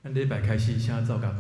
咱禮拜開始，請奏樂。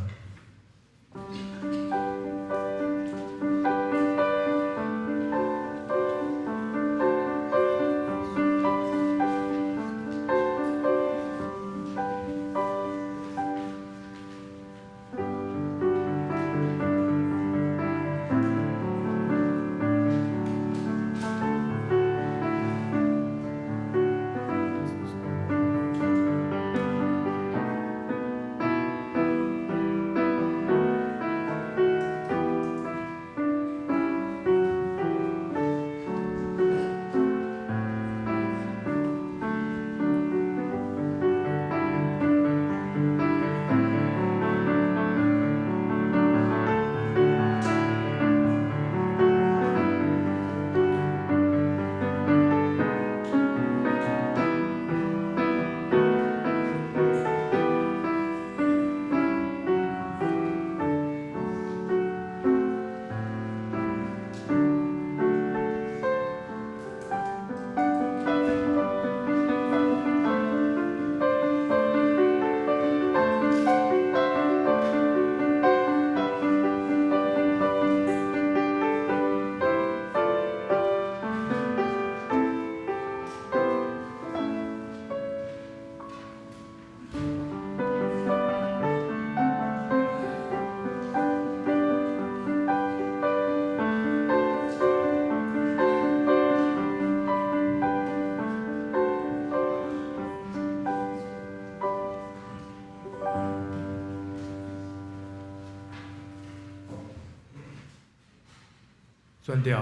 宣調，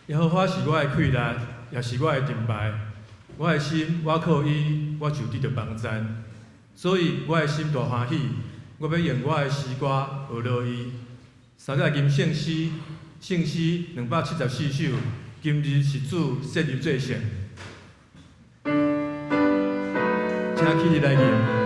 耶和華是我的氣力，也是我的盾牌。我的心，我靠伊，我就得著幫贊。所以我的心大歡喜，我欲用我的詩歌學樂伊。三節吟聖詩，聖詩274首。今日是主設立做聖，請起立來吟。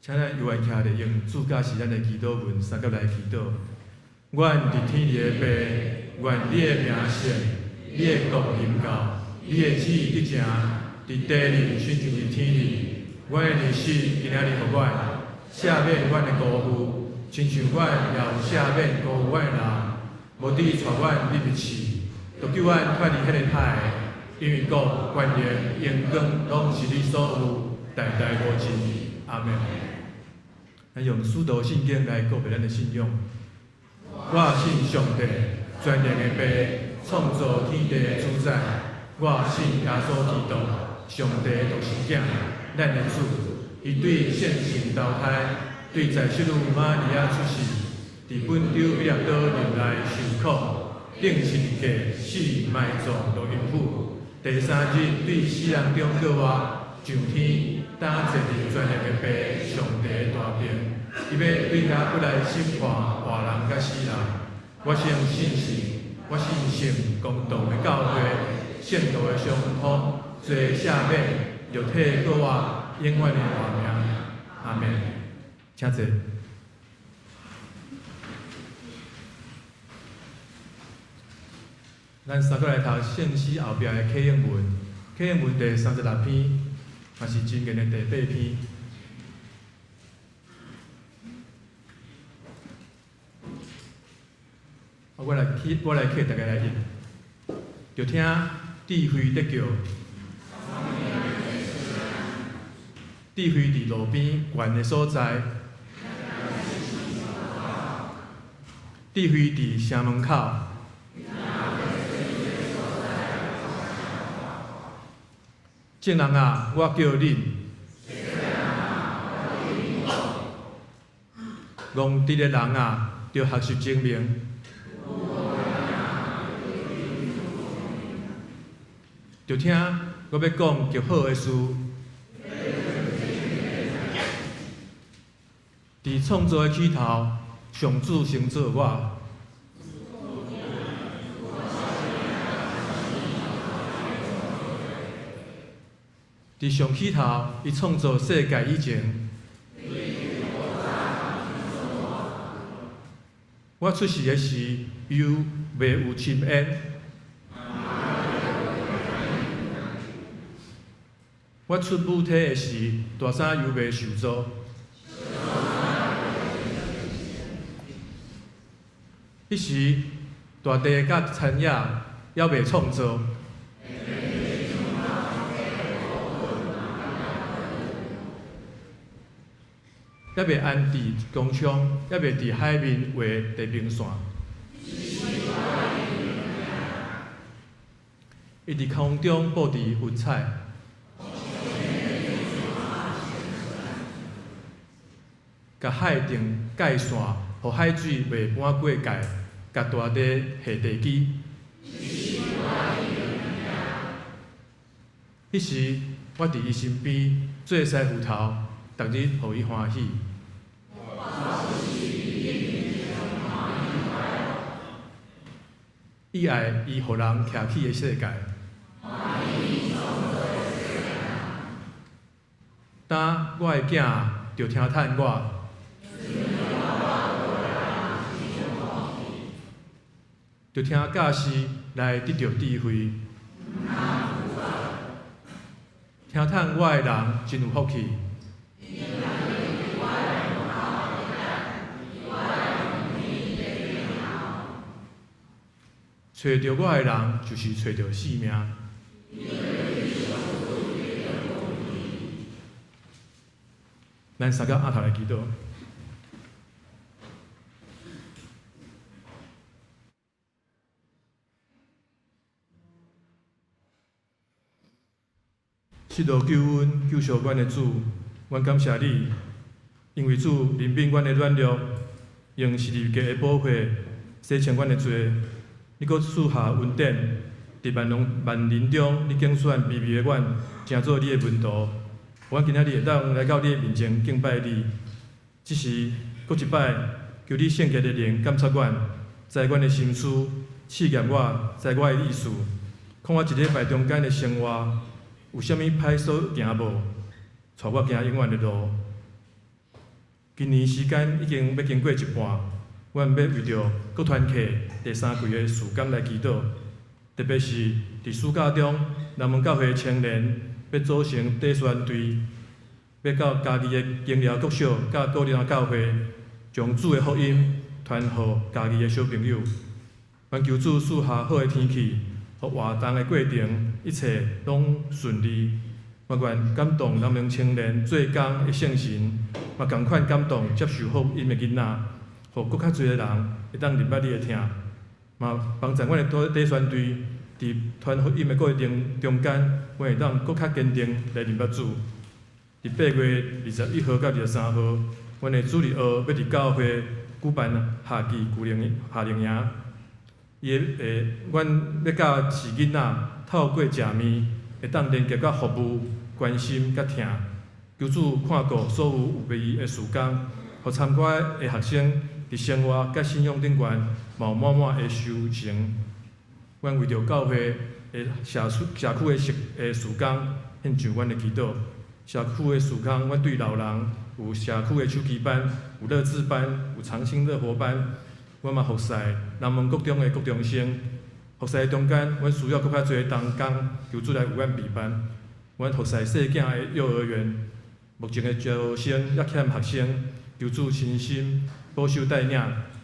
請咱猶原徛咧，用主教是咱的祈禱文，相佮來祈禱。願佇天裡的父，願你的名聖，你的國臨到，你的旨意得成，佇地裡親像佇天裡。阮的糧食今仔日予阮，赦免阮的辜負，親像阮也有赦免辜負阮的人。無致帶阮入去試，著救阮脫離彼个歹的，因為國、權能、榮光，攏是你所有，代代無盡。阿們。咱用使徒信經來告白咱的信仰。我信上帝，全能的父，創造天地的主宰。我信耶穌基督，上帝獨生囝，咱的主。伊對聖神投胎，對在聖女瑪利亞出世，佇本丟彼拉多入內受苦，釘十字架，死埋葬落陰府。第三日對死人中復活，上天。擔坐佇全能的父上帝大爿，伊欲對遐閣來審判活人佮死人。我相信聖神，我信聖公同的教會，聖徒的相通，罪赦免，肉體閣活，永遠的活命。阿門。請坐。咱三閣來讀聖詩後壁的啟應文，啟應文第36篇，嘛是箴言的第八篇。我來去，我來替大家來譯。著聽智慧咧叫，智慧佇路邊懸的所在，智慧佇城門口，眾人啊，我叫恁，戇直的人啊，著學習精明。著聽我欲講極好的事，佇創造的起頭，上主先造我。佇上起頭，伊創造世界以前，我出世的時，猶未有深淵。我出母體的時，大山猶未受造。彼時，大地佮田野猶未創造。猶未安置工廠，猶未佇海面畫地平線。伊佇空中布置雲彩。共海定界線，予海水袂搬過界，共大地下地基。彼時，我佇伊身邊做師傅頭，逐日予伊歡喜。伊愛伊予人徛起的世界。當我的囝著聽趁我。著聽教示來得著智慧。聽趁我的人真有福氣。揣著我的人，就是揣著性命。咱三個阿頭來祈禱。失落救阮、救贖阮的主，阮感謝你，因為主憐憫阮的軟弱，用十字架的寶血洗清阮的罪。你閣賜下恩典，佇萬人萬人中，你揀選卑微的阮，成做你的門徒。阮今仔日會當來到你的面前敬拜你，只是閣一擺，求你聖潔的靈監察阮，知阮的心思，試驗我，知我的意思，看我一禮拜中間的生活有啥物歹所行無，帶我行永遠的路。今年時間已經欲經過一半，阮欲為著國團契第三季的事工來祈禱，特別是佇暑假中，南門教會青年欲組成短宣隊，欲到嘉義的金寮國小佮果林教會，將主的福音傳予嘉義的小朋友。願求主賜下好的天氣，予活動的過程一切攏順利。嘛願感動南門青年做工的聖神，嘛仝款感動接受福音的囡仔，予閣較濟的人會當認捌你的疼。嘛幫助阮的短宣隊，佇傳福音的過程中間，阮會當閣較堅定來認捌主。佇8月21號到23號，阮的主日學欲佇教會舉辦夏季夏令營。伊會阮欲教示囡仔透過食麵，會當連結佮服務、關心佮疼。求主看顧所有預備的事工，予參加的學生佇生活佮信仰頂懸，嘛有滿滿的收成。阮為著教會的社區社區的事的事工獻上阮的祈禱。社區的事工，阮對老人有社區的手機班，有樂智班，有長青樂活班。阮嘛服侍南門國中的國中生，服侍中間，阮需要閣較濟同工，求主來為阮備辦。阮服侍細囝的幼兒園，目前的招生猶欠學生，求主親身保守帶領，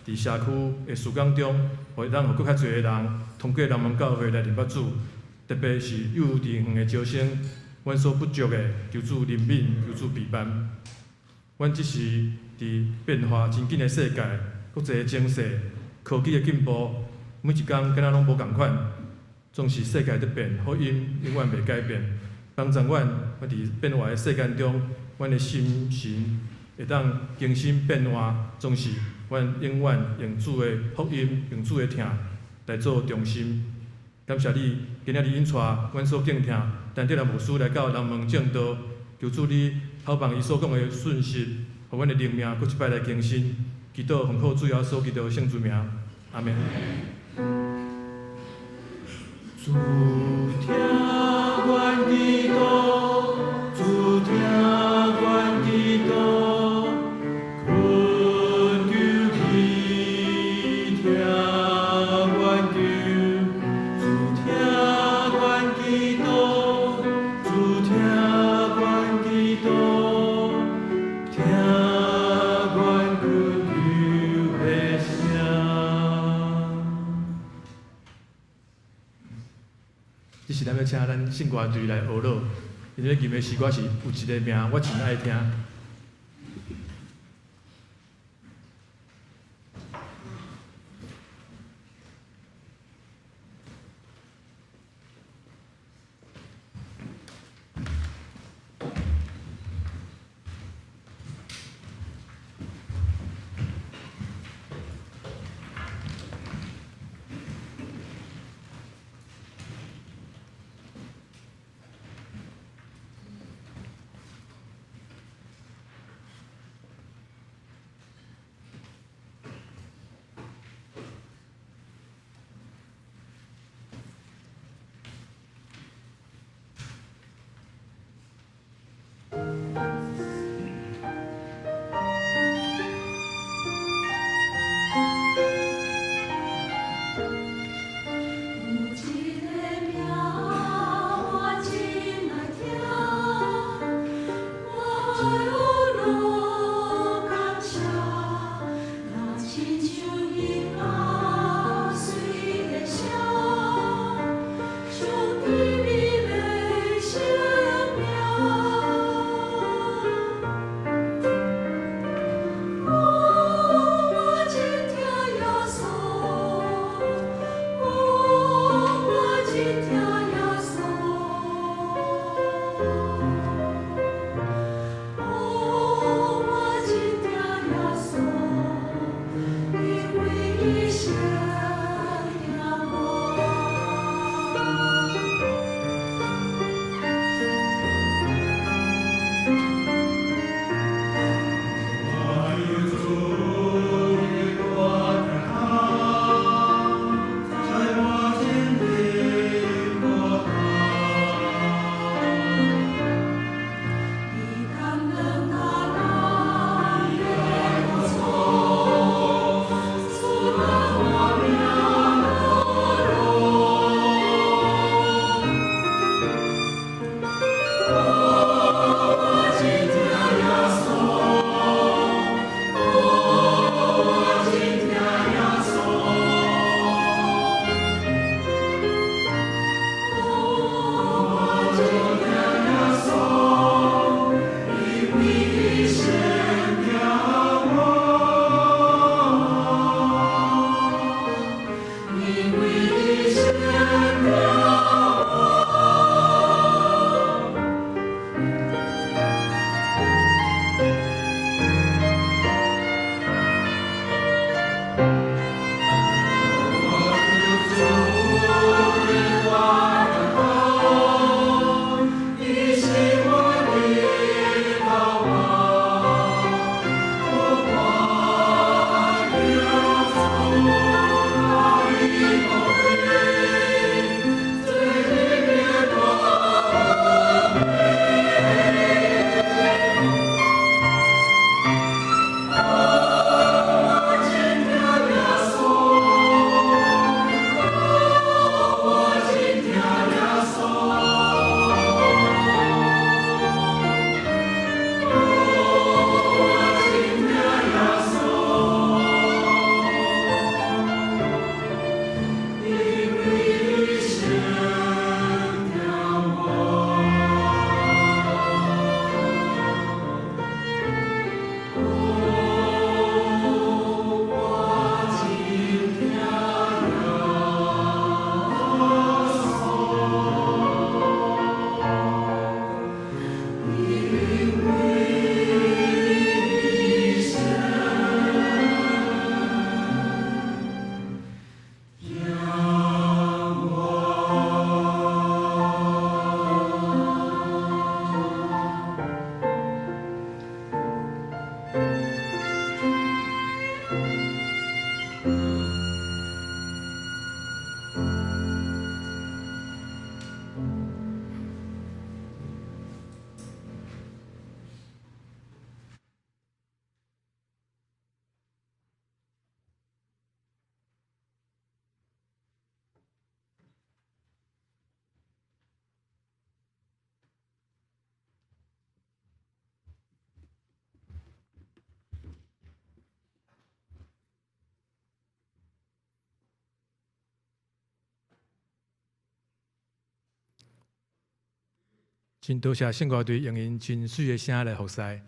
佇社區的事工中，予會當予閣較濟的人通過南門教會來認捌主，特別是幼稚園的招生，阮所不足的，求主憐憫，求主備辦。阮這時佇變化真緊的世界，國際的情勢、科技的進步，每一工敢若攏無仝款，總是世界佇變，福音永遠袂改變。幫助阮，阮佇變化的世間中，阮的心神會當更新變換，總是阮永遠用主的福音、用主的疼來做中心。感謝你，今仔日引帶阮所敬聽陳德蘭牧師來到南門證道，求主你透放伊所講的訊息，予阮的靈命閣一擺來更新。祈禱奉靠主耶穌基督的聖主名，阿們。主聽阮祈禱，主聽阮祈禱，懇求你聽阮求。主聽阮祈禱，主聽阮祈禱，聽阮懇求的聲。這是咱欲請咱聖歌隊來學樂，𪜶咧吟的詩歌是有一个名，我真愛聽。真多謝聖歌隊用𪜶真媠的聲來服侍。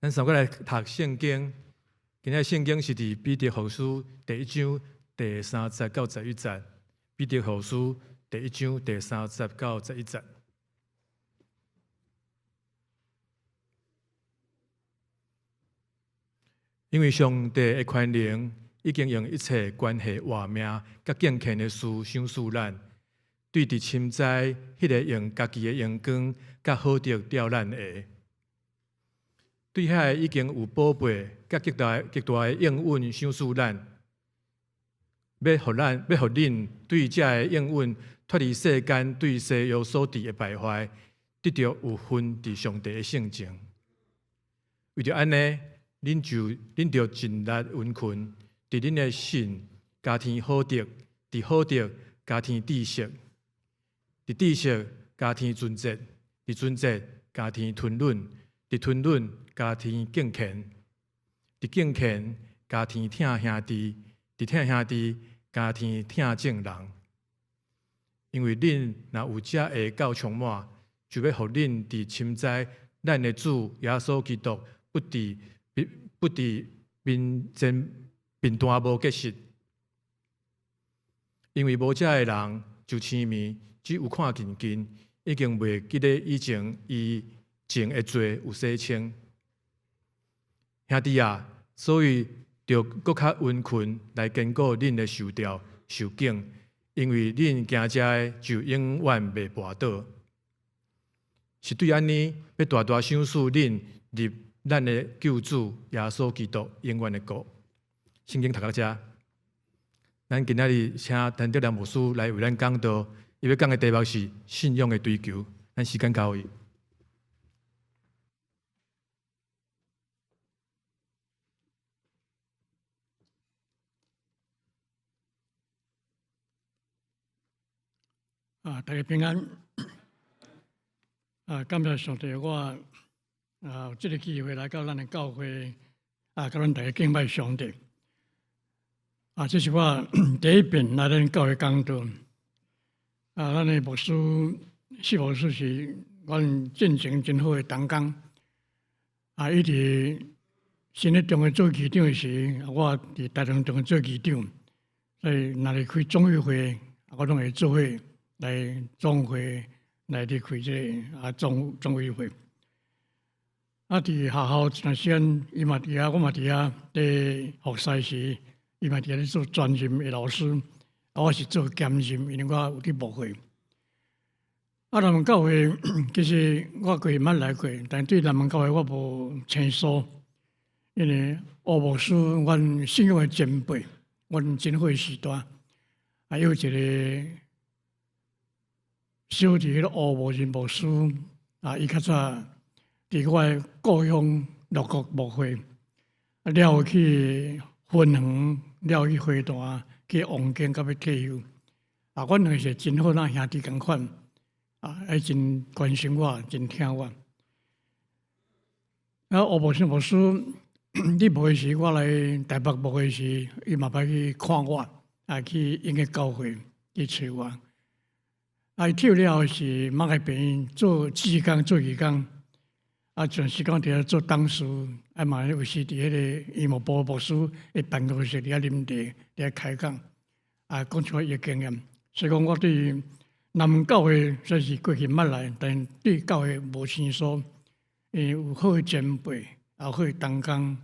咱三個來讀聖經，今仔聖經是佇彼得後書第一章第三節到十一節。彼得後書第一章第三節到十一節。因為上帝的權能已經用一切關係活命佮敬虔的事賞賜咱，對佇深知彼个用家己的榮光佮好德吊咱的，對遐个已經有寶貝佮極大極大的應允賞賜咱，欲予咱欲予恁對這个應允脫離世間對邪欲所致的敗壞，得著有份佇上帝的性情。為著按呢，恁就恁著盡力殷勤，佇恁的信加添好德，佇好德加添知識，佇知識加添純潔，佇純潔加添吞忍，佇吞忍加添敬虔，佇敬虔加添疼兄弟，佇疼兄弟加添疼眾人。因為恁若有這愛夠充滿，就欲予恁佇深知咱的主耶穌基督不佇不佇面前貧惰無過失。因為無這的人就癡迷，只有看近近，已經袂記得以前伊前的罪有洗清。兄弟啊，所以著閣較殷勤來堅固恁的受召受揀，因為恁行這个就永遠袂跋倒。是對按呢，欲大大賞賜恁入咱的救主耶穌基督永遠的國。聖經讀到遮，咱今仔日請陳德良牧師來為咱講道，伊欲講的題目是信仰的追求。咱時間交予伊。啊，大家平安。啊，感謝上帝，我啊有這个機會來到咱的教會，啊，佮咱大家敬拜上帝。啊，這是我第一遍來咱教會講道。啊，咱的牧師謝牧師是阮進前真好的同工。啊，伊佇新北中學做議長的時，我佇台中中學做議長，所以若是開總會會，我攏會做伙來總會來佇開這个啊總總委會。啊，佇學校一段時間，伊嘛佇遐，我嘛佇遐佇服侍時，伊嘛佇遐咧做專任的老師，啊，我是做兼任，因為我有佇牧會。啊，南門教會其實我過去捌來過，但對南門教會我無生疏，因為吳牧師阮信仰的前輩，阮真好的序大，啊，有一个小弟彼个吳牧仁牧師，啊，伊較早佇我的故鄉六國牧會，啊，了後去芬園，了後去花壇，去王建到尾退休，啊，阮兩个是真好，若兄弟仝款。啊，伊真關心我，真疼我。啊，吳牧師牧師，你無的時，我來台北牧會時，伊嘛捌去看我，啊，去𪜶个教會去揣我。啊，伊退了後是馬來病院做志工做義工，啊，全時間佇遐做董事，啊嘛有時佇彼个醫務部牧師的辦公室佇遐啉茶，佇遐開講，啊，講出伊的經驗。所以講，我對南門教會雖是過去捌來，但對教會無生疏，因為有好的前輩，也好的同工，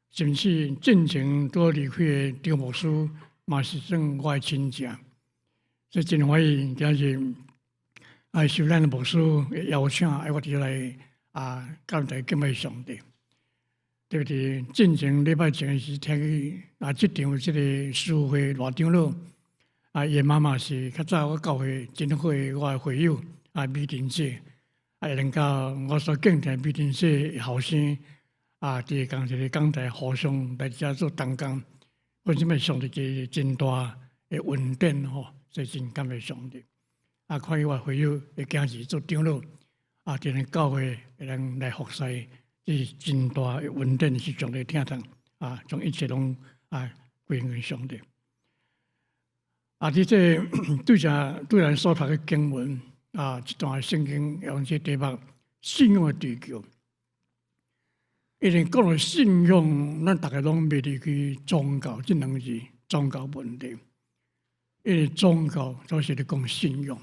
甚至進前拄離開的張牧師，嘛是算我的親戚，所以真歡喜今日啊受咱的牧師的邀請，愛我佇來啊，佮大家敬拜上帝。特別進前禮拜前時聽去啊，這場這个詩會賴長老。啊，伊的媽媽是較早我教會真好的我的會友啊，美婷姐，啊，會能夠我所敬重美婷姐後生啊，佇仝一个講台互相來遮做同工，我這擺上帝一個真大的恩典吼，所以真感謝上帝。啊，看見我會友的囝兒做長老，啊，佇咱教會會當來服侍，這是真大的恩典，是上帝疼痛啊，將一切攏啊歸予上帝。啊！佇這對正對咱所讀的經文，啊，這段聖經用這題目信仰的追求。因為講到信仰，咱逐家攏袂離開宗教這兩個字，宗教問題。因為宗教就是咧講信仰。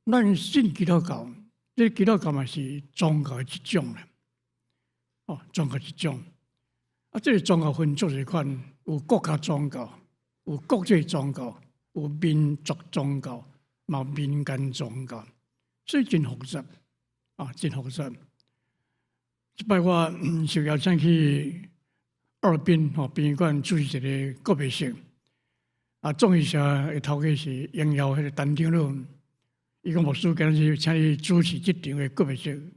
咱信基督教，這基督教嘛是宗教的一種啦。哦，宗教一種。啊，這個宗教分做濟款，有國家宗教，有國際宗教，有民族宗教，嘛有民間宗教，所以真複雜，啊，真複雜。這擺我受邀請去哈爾濱吼殯儀館主持一個告別式，啊，葬儀社的頭家是榮耀彼個陳長老，伊講牧師今日請你主持這場的告別式，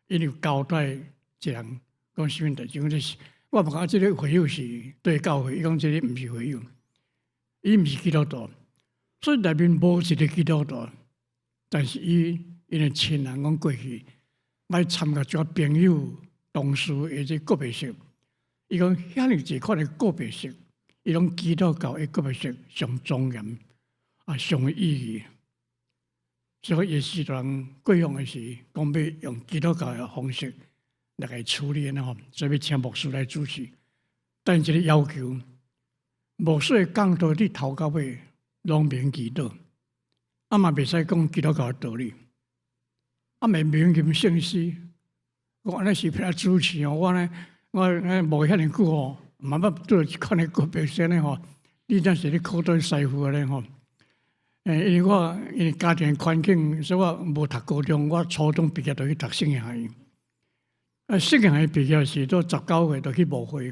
伊就交代一人講啥物代誌，講這是我問講這個會友是對教會，伊講這個毋是會友，伊毋是基督徒，所以內面無一個基督徒，但是伊𪜶的親人講過去來參加一個朋友同事的這告別式，伊講遐爾濟款的告別式，伊講基督教的告別式上莊嚴啊，上有意義。所以伊時陣過往的時，講欲用基督教的方式來共處理呢吼，所以欲請牧師來主持。但一個要求，牧師的講道佇頭到尾攏免祈禱，啊嘛袂使講基督教的道理，啊嘛免吟聖詩。我按呢是欲按怎主持哦，我呢，我無遐爾久吼，嘛捌做這款的告別式呢吼。你真是咧苦對師傅咧吼。欸，因為我因為家庭環境，所以我無讀高中，我初中畢業就去讀聖言學院。啊，聖言學院畢業時都19歲就去牧會。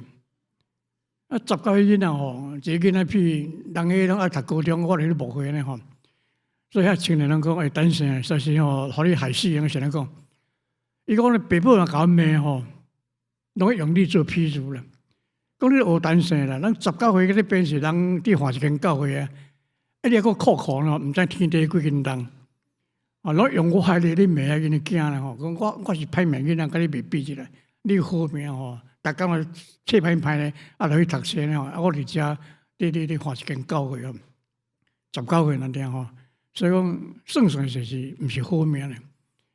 啊，19歲囡仔吼，一個囡仔屁，人家攏愛讀高中，我咧牧會呢吼。所以遐青年人講，欸，等下，實是吼，予你害死，是按怎講？伊講你爸母若共阮罵吼，攏用你做譬喻啦。講你學單生啦，咱19歲去咧變是人佇換一間教會啊。啊！你抑閣苦苦咯，毋知天地幾斤重，啊！攏用我害你，你罵啊，𪜶驚啦吼。講我我是歹命囡仔，共你袂比起來，你好命吼，逐工啊冊歹歹咧，啊，就去讀冊咧吼。啊，我佇遮，佇佇佇換一間教會哦，19歲那點吼。所以講算算就是毋是好命咧，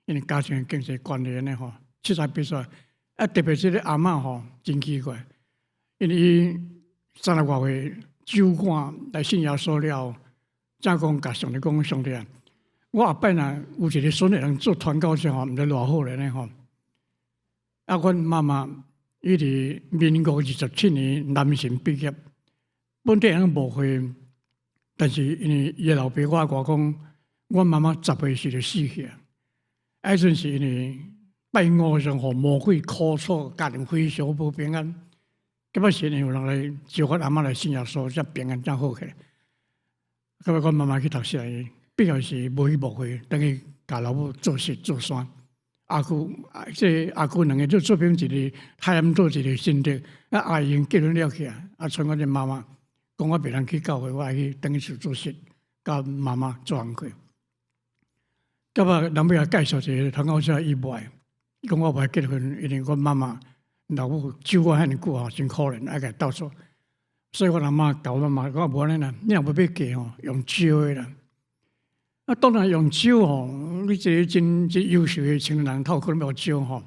因為家庭經濟關係呢吼，七十八歲，啊，特別這個阿嬤吼，真奇怪，因為伊三十外歲酒館來信耶穌了後。才講共上帝講，上帝啊，我後擺若有一個孫會當做傳教士吼，毋知偌好咧呢吼。啊，阮媽媽伊佇民國27年南神畢業，本地人無會，但是因為伊的老爸我外公，阮媽媽10歲時就死去啊。彼陣是因為拜偶像，予魔鬼苦楚，家庭非常無平安。結果是因為有人來招阮阿嬤來信耶穌，才平安才好起來。到尾阮媽媽去讀書，畢業時無去牧會，轉去共老母做事做山。阿舅，這阿舅兩个做做兵一个海南島，一个新竹。啊，阿姨結婚了去啊，啊，賰阮這媽媽講我袂當去教會，我愛去轉去厝做事，佮媽媽做工課。到尾人欲共介紹一個傳教士，伊無愛，伊講我無愛結婚，因為阮媽媽老母照我遐爾久吼，真可憐，愛共鬥做。所以我阿嬤教我媽講無按呢啦，你若欲欲嫁吼，用招的啦。啊，當然用招吼，你一個真真優秀的青年人，透可能欲招吼，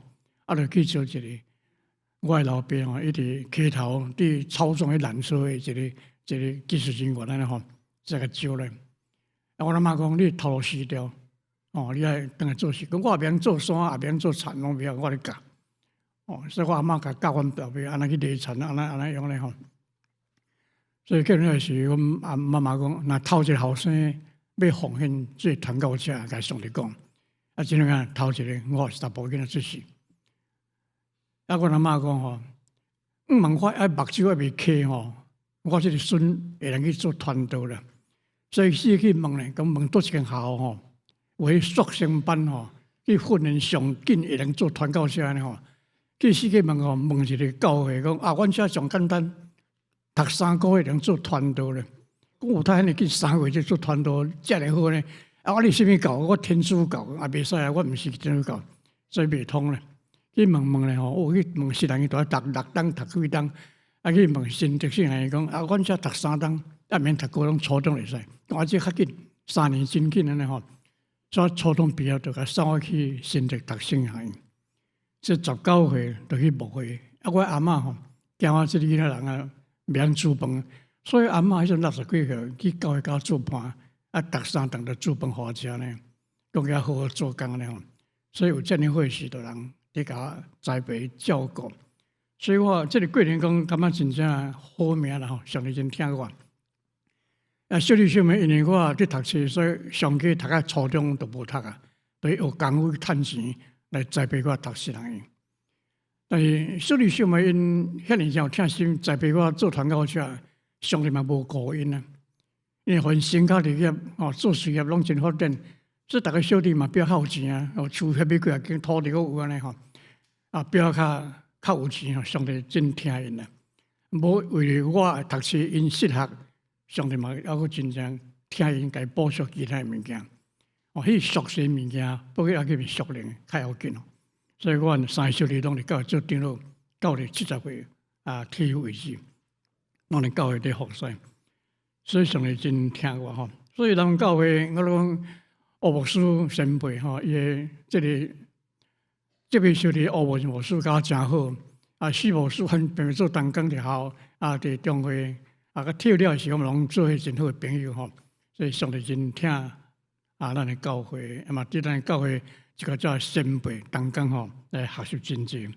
啊，就去招一個。我的老爸吼，伊佇溪頭佇操縱彼纜車的一個一個技術人員按呢吼，才共招來。啊，我阿嬤講你頭路死掉，哦，你愛轉來做事。講我也袂曉做山，也袂曉做田，攏袂曉，我來教。哦，所以我阿嬤共教阮老爸按怎去犁田，按怎按怎樣咧吼。所以結婚的時，阮阿媽媽講，若頭一個後生欲奉獻做傳教者，共上帝講，啊，這樣啊，頭一个我是查埔囡仔出世。啊，阮阿嬤講吼，毋問我愛目睭還未開吼，我這个孫會當去做傳道啦。所以四去問咧，講問佗一間學校吼，有彼速成班吼，去訓練上緊會當做傳教士按呢吼。去四去問吼，問一个教會講啊，阮遮上簡單。讀3個月能做傳道咧，講有他遐爾緊3個月就做傳道，遮爾好呢？啊，我你啥物教？我天主教也袂使啊，我毋是天主教，所以袂通咧。去問問咧吼，我去問實人伊都讀六冬讀幾冬，啊去問新竹聖人伊講啊，阮遮讀三冬，啊免讀高中初中會使，講啊這較緊，3年真緊按呢吼。所以初中畢業就共送我去新竹讀聖學院，所以19歲就去牧會。啊，我阿嬤吼驚我這个囡仔人啊，袂曉煮飯，所以阿嬤彼陣60幾歲去教會教煮飯，啊，逐三頓就煮飯予我食呢，講叫好好做工呢吼。所以有遮爾好勢的人佇共我栽培照顧，所以我這个過程講感覺真正好命啦吼，上帝真疼我。啊，小弟小妹，因為我佇讀冊，所以上加讀到初中都無讀啊，所以學功夫趁錢來栽培我讀神學院。但是小弟小妹𪜶遐爾有疼心栽培我做傳教者，上帝嘛無顧𪜶啊。因為予𪜶成家立業，哦，做事業攏真發展，所以逐个小弟嘛比較有錢啊，哦，厝遐買幾仔間土地閣有按呢吼，啊，比較較較有錢吼，上帝真疼𪜶啊。無為了我讀冊𪜶失學。上帝嘛，猶閣真正疼𪜶，共伊補贖其他的物件。哦，彼屬世物件，不過猶閣比屬靈較要緊哦。所以阮三个小弟攏佇教會做長老，到佇70歲啊退休為止，攏佇教會佇服侍。所以上帝真疼我吼。所以咱教會，我講吳牧師前輩吼，伊的這个這位小弟吳牧師佮我誠好，啊，徐牧師阮平做同工就好，啊，佇中會。啊，佮退了時，我們攏做彼真好的朋友吼，所以上帝真疼啊，咱的教會，啊嘛，佇咱的教會一個遮先輩同工吼來學習真濟。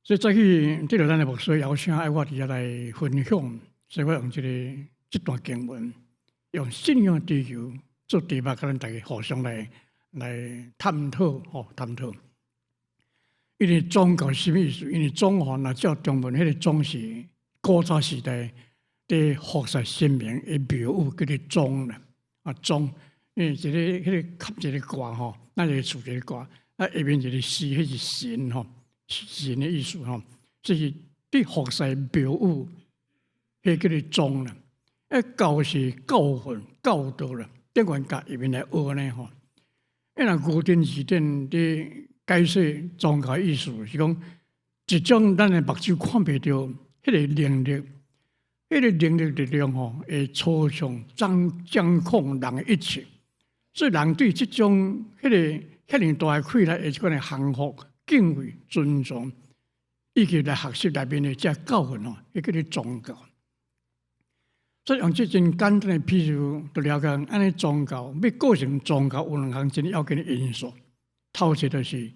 所以早起得著咱的牧師邀請，愛我佇遐來分享，所以我用這个這段經文，用信仰追求做題目，佮咱大家互相來來探討吼，探討。因為宗教是啥物意思？因為宗吼，若照中文，彼个宗是古早時代佇服侍神明的廟宇叫做宗啦，啊宗，因為一个彼个蓋一个蓋吼，咱一个厝一个蓋，啊下面一个司，彼是神吼，神的意思吼，這是佇服侍廟宇，彼叫做宗啦。啊教是教訓教導啦，頂懸共下面來學呢吼。啊若牛頓字典佇解釋宗教意思是講，一種咱的目睭看袂著彼个能力，彼个能力力量吼，會操縱掌掌控人的一切，所以人對這種彼個遐爾大的氣力，會這款的降服、敬畏、尊重，以及來學習內面的這教訓吼，彼叫做宗教。所以用這真簡單的譬喻，就了解按呢宗教欲構成宗教有兩項真要緊的因素，頭一個就是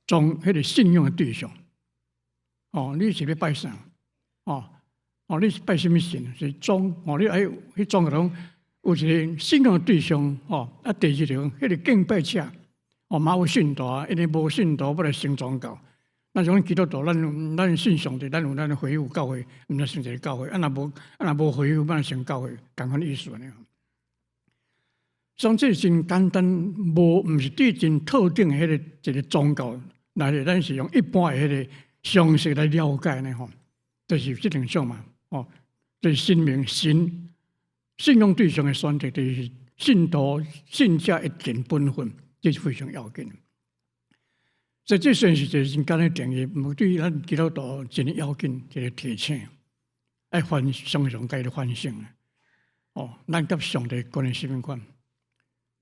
宗彼個信仰的對象。哦，你是欲拜啥？哦，哦，你是拜啥物神？是宗哦，你愛彼宗教中有一個信仰的對象哦。啊，第二就講彼個敬拜者哦，嘛有信徒啊，因為無信徒欲來成宗教。那像基督徒，咱咱信上帝，咱有咱的會友教會，毋知成一个教會。啊，若無啊，若無會友，欲來成教會，仝款意思按呢。所以這真簡單，無毋是對真特定的彼个一個宗教，來的，咱是用一般的彼個常識來了解呢吼。就是這兩種嘛，哦，就是神明神信仰對象的選擇，就是信徒信者的盡本分，這是非常要緊。所以這算是一個真簡單的定義，毋過對咱基督徒真要緊，一個提醒，愛反常常共伊反省。哦，咱佮上帝關係啥物款？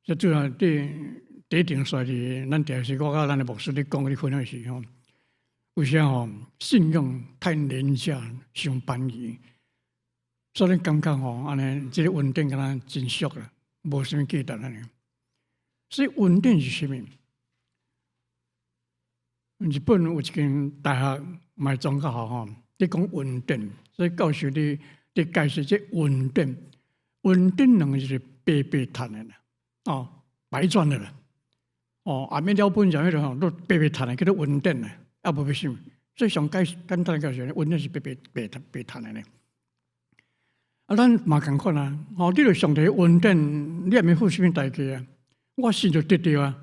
這主要佇第一定說是，咱定是我佮咱的牧師咧講咧分享時吼，有時吼信仰太廉價，傷便宜，所以咱感覺吼，按呢這个恩典敢若真俗啦，無啥物價值按呢。所以恩典是啥物？日本有一間大學嘛是宗教學吼，佇講恩典，所以教授佇佇解釋這恩典，恩典兩個字是白白趁的啦，哦，白賺的啦，哦，後面了本講彼个吼，都白白趁的，叫做恩典啦，啊無欲啥物，所以上簡簡單解釋，恩典是白白白白趁的呢。啊，咱嘛仝款啊，哦，你著上帝恩典，你也免付啥物代價啊，我信就得著啊。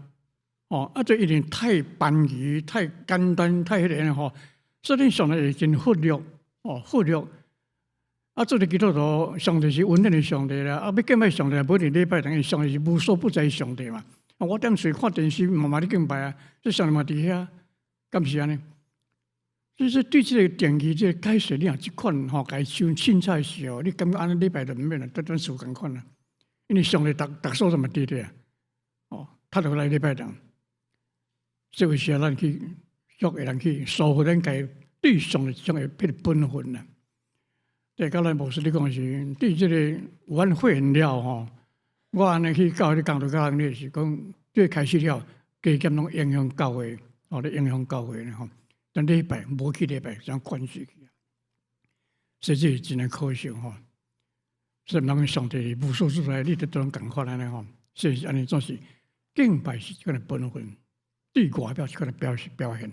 哦，啊，這一定太便宜、太簡單、太彼个吼，所以上帝會真忽略，哦，忽略。啊，做佇基督徒，上帝是恩典的上帝啦，啊，欲敬拜上帝，無一定禮拜，等於上帝是無所不在上帝嘛。啊，我踮厝看電視嘛嘛咧敬拜啊，這上帝嘛佇遐，敢毋是按呢？所以說對這個定義、這個解釋，你若這款吼，共伊傷凊彩的時候，你感覺按呢禮拜就毋免啦，佇咱厝仝款啦，因為上帝逐逐所在嘛佇咧啊。哦，讀落來禮拜堂，這個時候咱去約會人去疏忽咱家對上帝這種的彼個本分啊。對，剛才牧師你講是，對這個有阮會員了吼，我按呢去教會講道教人，是講最開始了，加減攏影響教會，哦，咧影響教會咧吼。但禮拜無去禮拜，這樣關係去，所以這是真的可惜吼。所以毋通上帝無所不在，你得都攏仝款按呢吼。所以按呢總是敬拜是這個本分，對外表是這個表示表現。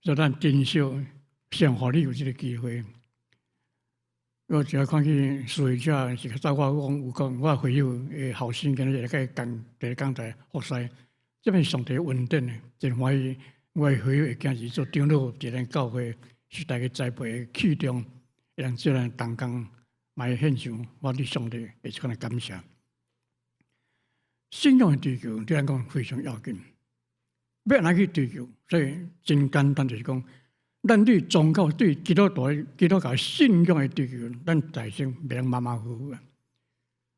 所以咱珍惜上予你有這個機會。我只要看見司會者是較早我講有講，我會友的後生今日來個講佇講台服侍，這邊上帝恩典的，真歡喜。我的會友的囝兒做長老，佇咱教會是大家栽培的器重，會當做咱同工來獻上，我對上帝會這款的感謝。信仰的追求對咱講非常要緊，欲按怎去追求？所以真簡單，就是講，咱對宗教、對基督徒、基督教信仰的追求，咱在生袂當馬馬虎虎啊，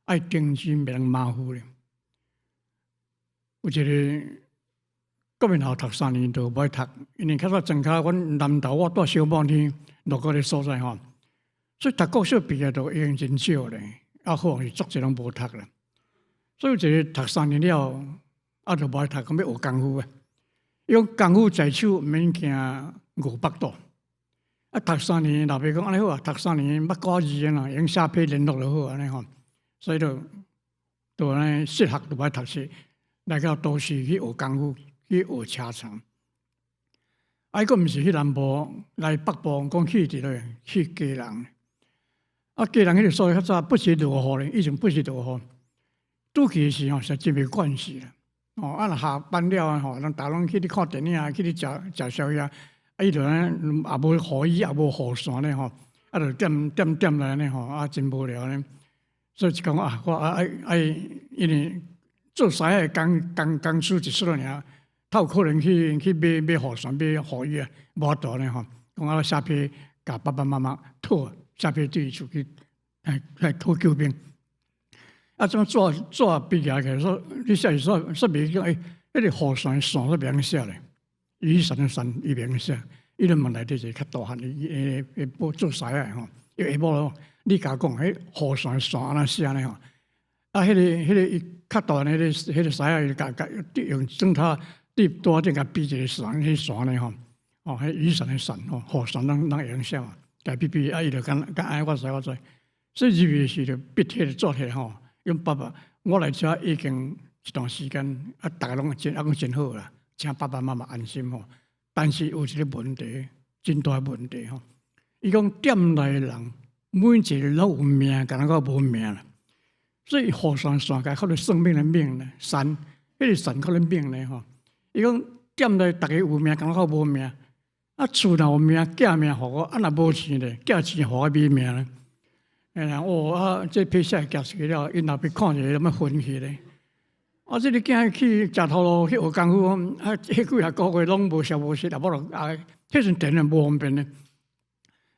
愛認真，袂當馬虎咧。有一個國民校讀三年就無愛讀，因為較早莊跤，阮南投我住小某天落個個所在吼，所以讀國小畢業就已經真少咧，啊好是足濟攏無讀啦。所以有一個讀三年了，啊就無愛讀，講欲學功夫啊。伊講功夫在手毋免驚餓腹肚。啊，讀三年老爸講按呢好啊，讀三年捌掛字啦，用寫批聯絡就好按呢吼。所以就就按呢失學就無愛讀書，來到都市去學功夫，去學車床。啊，伊閣毋是去南部，來北部，講去佇佗去基隆。啊，基隆彼個所在較早不時落雨咧，以前不時落雨。拄去時吼，實真袂慣勢啦。哦，啊，若下班了吼，人逐攏去咧看電影，去咧食食宵夜，啊，伊就按呢也無雨衣，也無雨傘咧吼，啊，就踮踮踮來按呢吼，啊，真無聊呢。所以就講啊，我啊愛愛，因為做師的工工工資一絲爾，較有可能去去買買雨傘、買雨衣啊，無法度呢吼。講啊，寫批共爸爸媽媽討，寫批對伊出去來來討救命。啊，怎紙紙筆舉起來說，你寫說說袂講，欸，彼個雨傘傘都袂曉寫咧，雨傘的傘伊袂曉寫，伊就問內底一個較大漢的，會會做師的吼，伊下晡你共講，彼雨傘傘按怎寫呢吼？啊，彼個彼個伊較大漢彼個彼個師仔，伊共共用磚頭佇桌頂共比一個傘，彼傘呢吼，哦，彼雨傘的傘吼，雨傘攏攏會曉寫嘛，共比比，啊，伊就敢敢按呢我知我知，所以入去時就筆提紙提吼。因爸爸，我來遮已經一段時間，啊，逐个攏真啊講真好啦，請爸爸媽媽安心吼。但是有一個問題，真大問題吼。伊講店內的人每一個攏有命，敢若講無命啦。所以雨傘傘共靠咧算命的命咧，神，彼個神靠咧命咧吼。伊講店內逐个有命，敢若講無命。啊，厝若有命，寄命予我，啊若無錢咧，寄錢予我買命咧。哎呀，哦啊，這批寫寄出去了，𪜶老爸看著欲昏去咧。啊，這個囝去食頭路去學功夫，啊，彼幾若個月攏無消無息，也無落啊，彼陣電話無方便咧。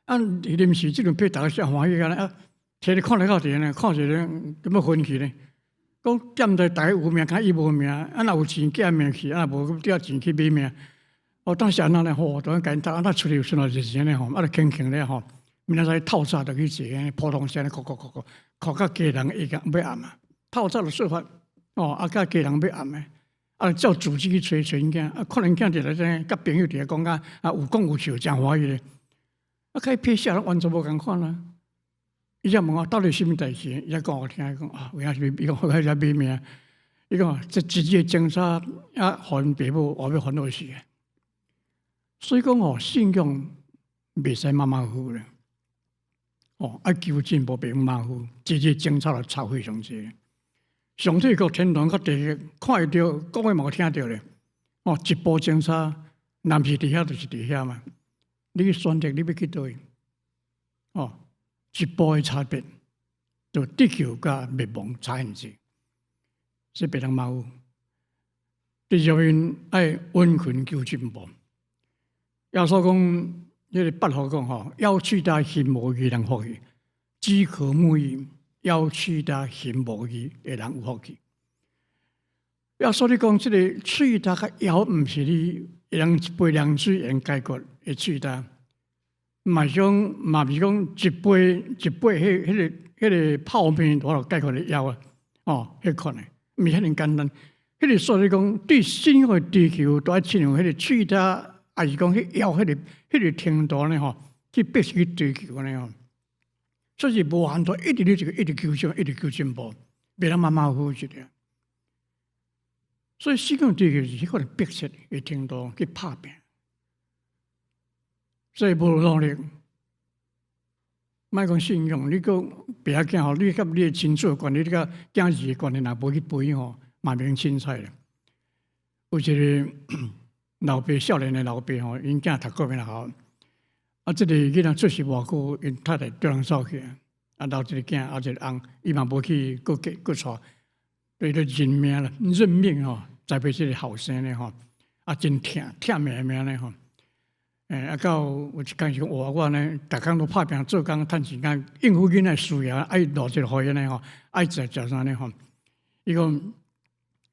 啊，臨時這陣批逐个寫歡喜啊，摕咧看咧到佇呢，看一個欲昏去咧。講店內逐个有命，敢伊無命，啊若有錢寄命去，啊若無調錢去買命。哦，當時按怎咧吼，都共𪜶搭，啊出去有時陣就是按呢吼，啊就輕輕咧吼。明仔載透早就去坐普通車，哭哭哭哭，哭到家人已經欲暗啊！透早就出發，哦，啊，到家人欲暗的，啊，照住址去揣揣𪜶囝，啊，看𪜶囝佇咧這佮朋友佇咧講甲啊，有講有笑，誠歡喜咧。啊，開批寫完全無仝款啊！伊才問我到底啥物代誌，伊才講予我聽，講啊，有影是伊講我遐買命，伊講這一日偵查啊，予𪜶爸母我欲煩惱死。所以講哦，信仰袂使馬馬虎虎咧。哦，愛求進步，袂用馬虎，一日偵查就差非常濟。上帝閣天堂閣地獄看會著，講話嘛有聽著咧。哦，一步偵查，若毋是佇遐就是佇遐嘛。你去選擇，你欲去佗位？哦，一步的差別，就得救佮滅亡差很濟，所以袂當馬虎。第二面愛殷勤求進步。耶穌講。彼個八福講吼，要取得行無疑人福氣，飢渴慕義，要取得行無疑的人有福氣。耶穌你講這个喙焦佮枵，毋是你用一杯涼水會解決的喙焦，嘛是講嘛毋是講一杯一杯彼個泡麵就解決的枵啊！哦，彼款的，毋是遐爾簡單。彼個所以講，對信仰的追求，都愛親像彼個喙焦，抑是講彼枵彼個程度呢吼，去必須去追求按呢吼。所以無限度一直咧一直求進，一直求進步，袂當馬馬虎虎一個。所以信仰追求是彼款迫切的程度去拍拚。所以無努力，莫講信仰，你閣袂要緊吼，你佮你的親子的關係，你佮囝兒的關係，若無去培養吼，嘛免凊彩啦。有一個老爸，少年的老爸吼，𪜶囝讀國民學校，啊，這个囡仔出世無偌久，𪜶太太缀人走去啊，啊，留一个囝，啊，一个翁，伊嘛無去閣結閣娶，對咧認命啦，認命吼，栽培這个後生咧吼，啊，真疼，疼命命咧吼。啊，到有一工是講，哇，我按呢，逐工都拍拚做工趁錢，敢應付囡仔需要，愛落一個予𪜶咧吼，愛食食啥呢吼？伊講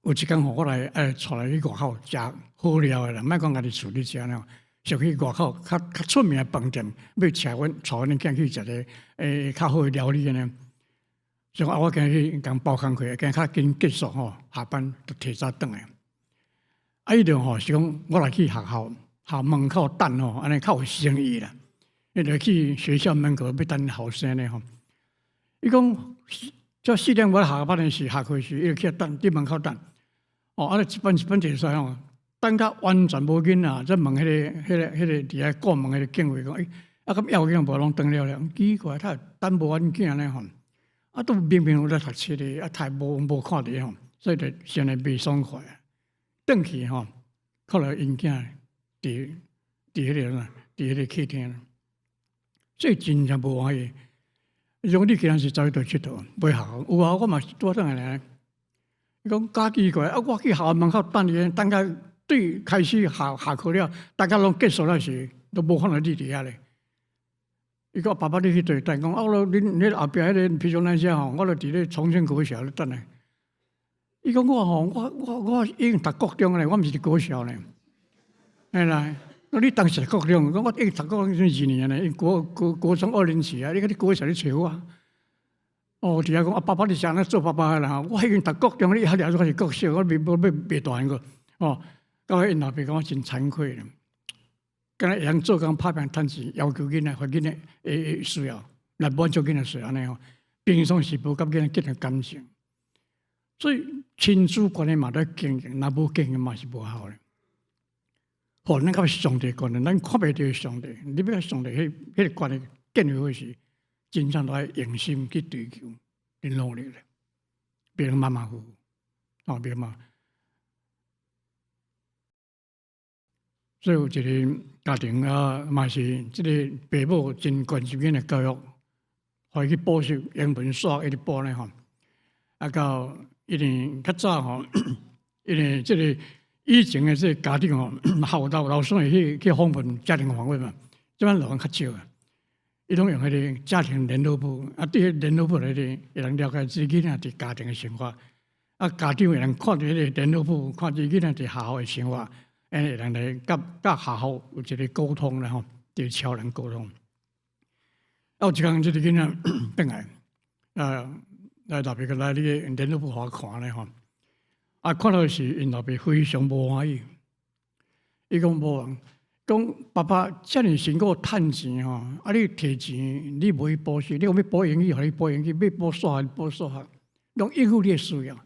有一工吼，我來愛帶來去外口食好料的啦，莫講家己厝裡食咧吼，就去外口較較出名的飯店，欲請阮帶阮囝去食個較好的料理呢。所以啊，我今日去共包工課，今較緊結束吼，下班就提早轉來。啊，伊就吼是講，我來去學校。校門口等吼，按呢較有誠意啦。伊就去學校門口欲等後生咧吼。伊講，這4點我下班的時，下課時，伊就去等，佇門口等。哦，啊，一班一班坐出吼，等甲完全無囡仔，才問彼個佇遐顧門彼個警衛講，欸，啊，敢猶有囡仔無攏轉了了？奇怪，他等無阮囝咧吼。啊，都明明有咧讀冊的，啊，太無看著吼，所以就先來袂爽快。轉去吼，看到𪜶囝。佇彼个啦，佇彼个客廳，所以真正無歡喜。如果你今仔是走去佗𨑨迌，袂學校有啊，我嘛是拄轉來咧。伊講假奇怪，啊，我去學校門口等伊，等甲對開始下下課了，大家攏結束了時，都無看到你佇遐咧。伊講爸爸，你去佗等？講啊，我恁恁後壁彼个，比如咱遮吼，我就佇咧重慶國小咧等咧。伊講我吼，我已經讀國中咧，我毋是佇國小咧。嘿啦，你當時讀國中，講我已經讀國中2年咧，國中二年級啊，你講你國小咧揣我。哦，佇遐講啊，爸爸你是按怎做爸爸的啦？我已經讀國中，你還掠我是國小，我未無欲袂大漢閣。哦，到尾𪜶老爸講我真慚愧，敢若會曉做工拍拚趁錢，要求囡仔，予囡仔的需要，來滿足囡仔需要按呢吼。平常時無佮囡仔建立感情，所以親子關係嘛著經營，若無經營嘛是無效的。吼，咱佮上帝關係，咱看袂著上帝，你欲佮上帝彼個關係建立好時，真正都愛用心去追求，去努力咧，袂用馬馬虎虎，哦，袂馬。所以有一個家庭啊，嘛是這个爸母真關心囡仔教育，予伊去補習英文、數學一直補咧吼。啊，到一定較早吼，因為這个以前的這个家長吼，學校老師會去訪問家庭訪問嘛，這擺老人較少啊，伊攏用彼个家庭聯絡簿，啊，佇彼聯絡簿內底會當了解這个囡仔佇家庭的生活，啊，家長會當看著彼个聯絡簿，看這个囡仔佇學校的生活，按呢會當來佮佮學校有一个溝通啦吼，佇橋梁溝通。啊，有一工這个囡仔轉來，啊，來老爸閣來你个聯絡簿予我看咧吼。啊，看到時𪜶老爸非常無歡喜。伊講無，講爸爸遮爾辛苦趁錢吼，啊你提錢你無去補習，你講欲補英語，予你補英語；欲補數學，補數學，攏應付你的需要。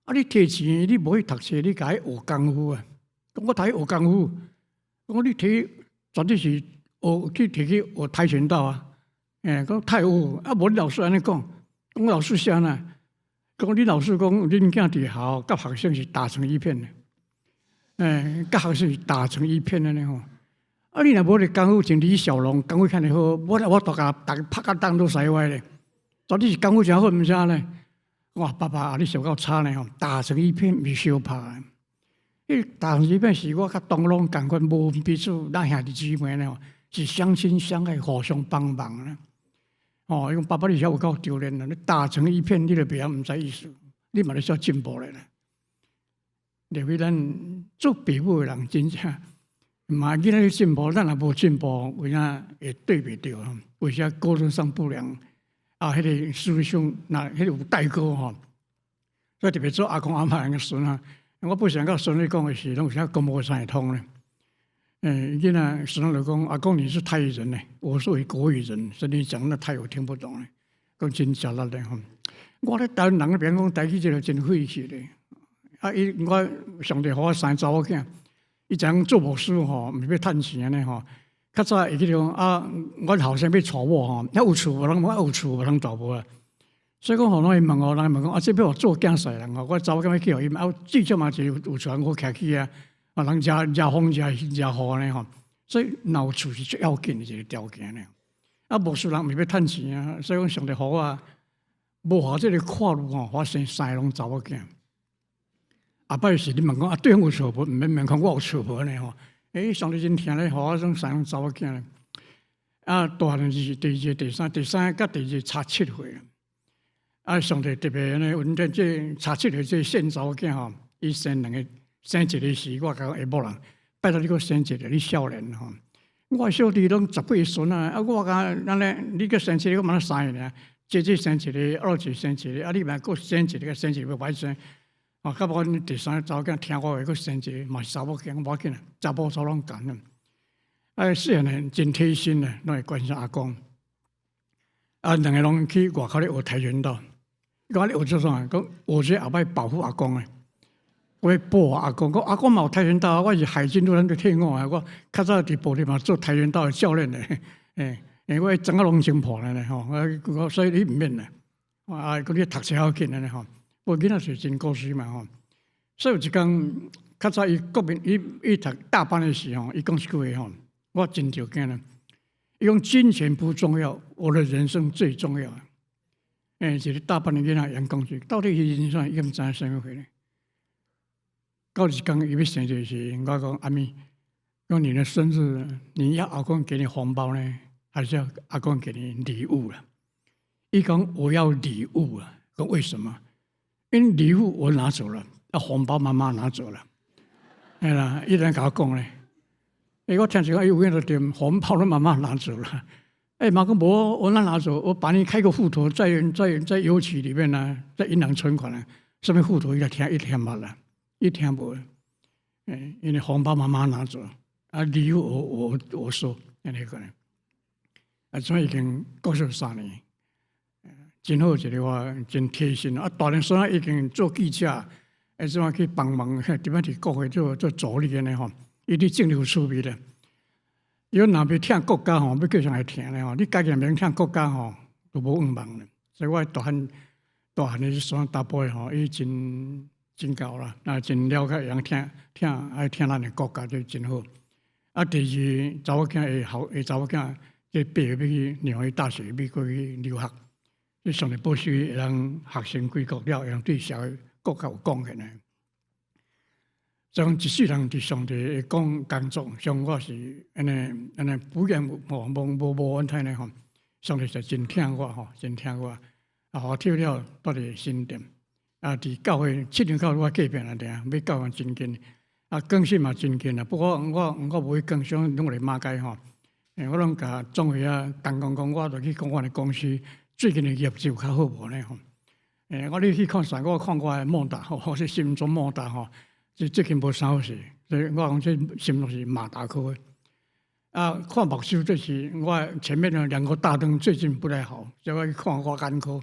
啊，你提錢你無去讀冊，你共伊學功夫啊？講我讀去學功夫，講你提絕對是學去提去學跆拳道啊！欸，講太武啊，無你老師按呢講，講老師是按怎？講你老師講，恁囝佇學校佮學生是打成一片的，欸，佮學生是打成一片的呢吼。啊，你若無咧功夫，像李小龍功夫遐爾好，我大家逐个拍甲東倒西歪咧，絕對是功夫誠好，毋是按呢？哇，爸爸啊，你想夠差呢吼，打成一片毋是相拍的。彼打成一片是我佮同攏仝款，無分彼此，咱兄弟姊妹呢吼，是相親相愛，互相幫忙咧。哦，伊講爸爸你遮有夠丟臉啦！你打成一片，你就袂曉毋知意思，你嘛咧需要進步咧啦。特別咱做父母的人，真正嘛囡仔咧進步，咱若無進步，有影會對袂著啊？有時溝通上不良啊，彼個思想若彼個有代溝吼，所以特別做阿公阿嬤的孫啊，我不想佮孫女講的時，攏有時講無啥會通咧。囡仔孫就講：“阿公你是台語人呢，我是國語人，所以你講那台語我聽不懂咧，講真吃力咧吼。我咧台灣人那邊講台語這個真費氣咧。啊，伊我上帝予我生查某囝，伊知影做牧師吼，毋是欲趁錢按呢吼。較早會記得講啊，阮後生欲娶某吼，遐有厝無人，我有厝無人娶無啦。所以講吼，攏會問我，人問講啊，這欲予做囝婿人吼，我查某囝欲去予伊，啊，至少嘛是有厝好徛起啊，啊，人食食風食食雨按呢吼。所以若有厝是最要緊的一個條件咧。啊，牧師人毋是欲趁錢啊，所以講上帝予我無予這個看慮吼，我生三個攏查某囝。後擺是你問講啊，對方有厝無？毋免問講我有厝無呢吼。欸，上帝真疼咧，予我種三個查某囝咧。啊，大漢就是第二個、第三、第三個佮第二個差7歲。啊，上帝特別按呢，恩典這差7歲這細查某囝吼，伊生兩個，生一個時，我共講下某人，拜託你閣生一個，你少年吼。我小弟攏十幾個孫啊，啊，我共按呢，你閣生一個，我嘛三個爾，姐姐生一個，二姐生一個，啊，你嘛閣生一個，生一個欲歹生。啊，到尾阮第三個查某囝聽我話，閣生一個，嘛是查某囝，無要緊啊，查埔查某攏共啊。啊，細漢呢真貼心啊，攏會關心阿公。啊，兩個攏去外口咧學跆拳道。伊講你學做啥？講學這後擺保護阿公的，我欲保護阿公。講阿公嘛有跆拳道，我是海軍陸戰隊退伍啊。我較早佇部隊嘛做跆拳道的教練的。欸，欸，我掌仔攏穿破了呢吼。我所以你毋免啦。啊，講你讀冊較緊按呢吼。我囡仔時真古錐嘛吼。所以有一工較早伊國民伊伊讀大班的時候，伊講一句話吼，我真著驚啦。伊講金錢不重要，我的人生最重要。欸，一個大班的囡仔會講這，到底伊人生伊毋知影啥物貨呢？到一工伊欲生日時，我講阿咪，講你的生日，你要阿公給你紅包呢，還是要阿公給你禮物啦？伊講我要禮物啊！講為什麼？因為禮物我拿走了，啊紅包媽媽拿走了。哎啦，伊來共我講咧，欸，我聽一講，伊有影就對，紅包攏媽媽拿走了。欸，媽講無，我哪拿走？我幫你開個戶頭在在在郵局裡面呢，在銀行存款呢，啥物戶頭伊來聽伊聽無啦，伊聽無。欸，因為紅包媽媽拿走，啊禮物我我我收，按呢個呢。啊，這已經過咗3年，真好一個我真貼心啊！大漢孫仔已經做記者，會怎去幫忙？點樣佇國會做做助理按呢吼？伊佇政府處理咧。伊若欲疼國家吼，欲叫啥來疼咧吼？你家己若免疼國家吼，就無願望咧。所以我大漢大漢的孫查埔的吼，伊真真𠢕啦，啊真了解，會曉疼疼愛疼咱的國家就真好。啊，第二查某囝會好，會查某囝這畢業欲去紐約大學，欲過去留學。這上帝保守會當學成歸國了，會當對社會國家有貢獻的。所以講一世人佇上帝的工工作，像我是按呢按呢不厭無無無無怨嘆的吼。上帝是真疼我吼，真疼我。啊，予我跳了蹛佇新店。啊，佇教會七年教會我隔壁爾爾，欲教會真近。啊，更新嘛真近啊。不過我我無去更新，攏佇馬偕吼。欸，我攏共總會啊同工講，我就去講阮的公司最近的業績有較好無呢吼。欸，我你去看啥？我看我的莫達吼，我是新莊莫達吼，這最近無啥好勢，所以我講這新竹是馬達科的。啊，看目睭這是我前面的兩個大燈最近不太好，所以我去看我眼科，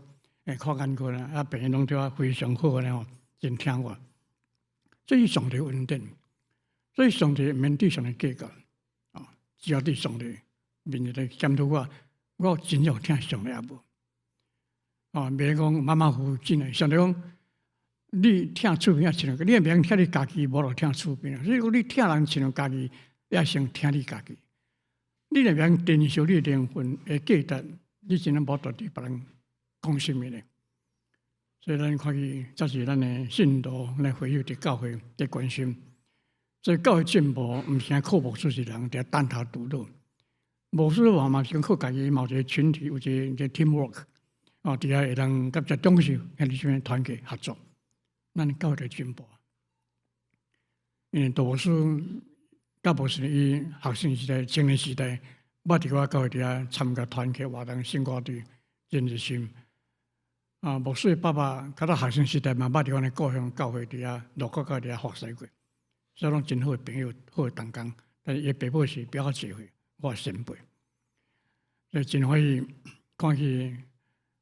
欸，看眼科啦，啊，病人攏對我非常好呢吼，真疼我。這是上帝恩典，所以上帝毋免對上帝計較，啊，只要對上帝面前來檢討我，我真正有疼上帝抑無？啊，袂講馬馬虎虎進來，上帝講你疼厝邊仔親像，你也袂疼你家己，無就疼厝邊。所以講你疼人親像家己，也先疼你家己。你若袂珍惜你的靈魂的價值，你真正無法度對別人講啥物咧。所以咱看見，這是咱的信徒來回應佇教會的關心。所以教會進步，毋是靠牧師一人佇遐單打獨鬥。牧師嘛嘛是講靠家己，嘛有一個群體，有一個一個 teamwork。哦，佇遐會當佮遮長袖，兄弟姊妹團結合作，咱教會就進步。因為杜牧師佮牧師伊學生時代、青年時代，捌佇我教會佇遐參加團契活動、聖歌隊，真熱心。啊，牧師的爸爸較早學生時代嘛，捌佇阮的故鄉教會佇遐鹿谷教會佇遐服侍過，所以攏真好的朋友，好的同工。但是伊爸母是比較濟歲，我先輩，所以真歡喜看見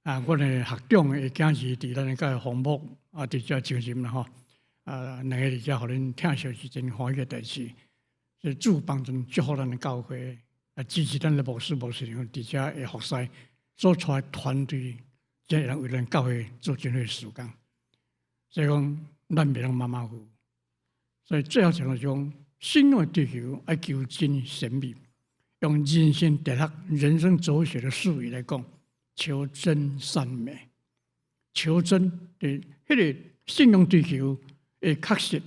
啊，阮的學長的囝兒佇咱的教會訪牧啊，佇遮精神啦吼。啊，兩個佇遮予恁聽消息，真歡喜的代誌。所以主幫助祝福咱的教會，啊，支持咱的牧師、牧師娘佇遮的服侍，所帶團隊，真會當為咱教會做真好的事工。所以講，咱袂當馬馬虎虎。所以最後一個就講，信仰的追求愛求真善美，用人生哲學、人生哲學的術語來講，求真善美。求真的彼個信仰追求會確實，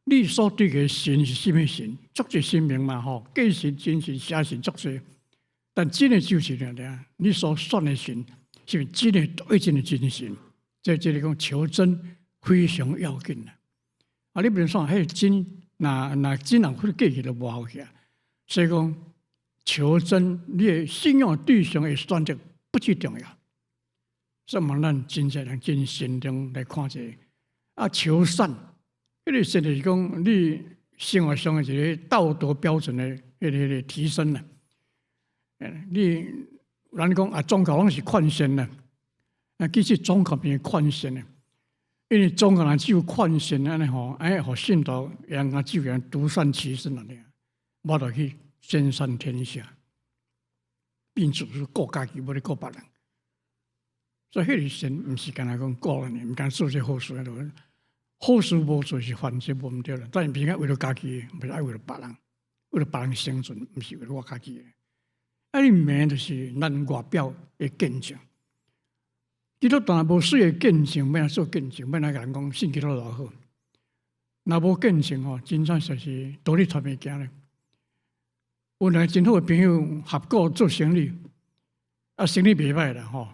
你所追求的神是啥物神？足濟神明嘛吼，假神、真神、邪神足濟。但真的就是爾爾，你所選的神是毋是真的對真的真神？這個講求真非常要緊啦。啊，你不能說彼個真，若若真人去過去就無效去啊。所以講求真，你的信仰對象的選擇不最重要。所以，咱真正人真慎重來看這個。啊，求善，彼個善就是講你生活上的一個道德標準的彼個提升啦。你咱講啊，宗教攏是勸善啦，啊，其實宗教毋是勸善的，因為宗教若只有勸善按呢吼，哎，予信徒會當只有獨善其身按呢，無就去兼善天下，變做是顧家己，無咧顧別人。所以彼個善毋是干焦講顧人的，毋敢做這好事的。好事無做是犯罪無毋對啦，但是毋是為了家己，毋是愛為了別人，為了別人生存，毋是為了我家己的。啊，你美就是咱外表的見證。基督徒若無水的見證，欲按怎做見證？欲按怎共人講信基督偌好？若無見證吼，真正就是道理傳袂行咧。有兩個真好的朋友合股做生意，啊，生意袂歹啦吼。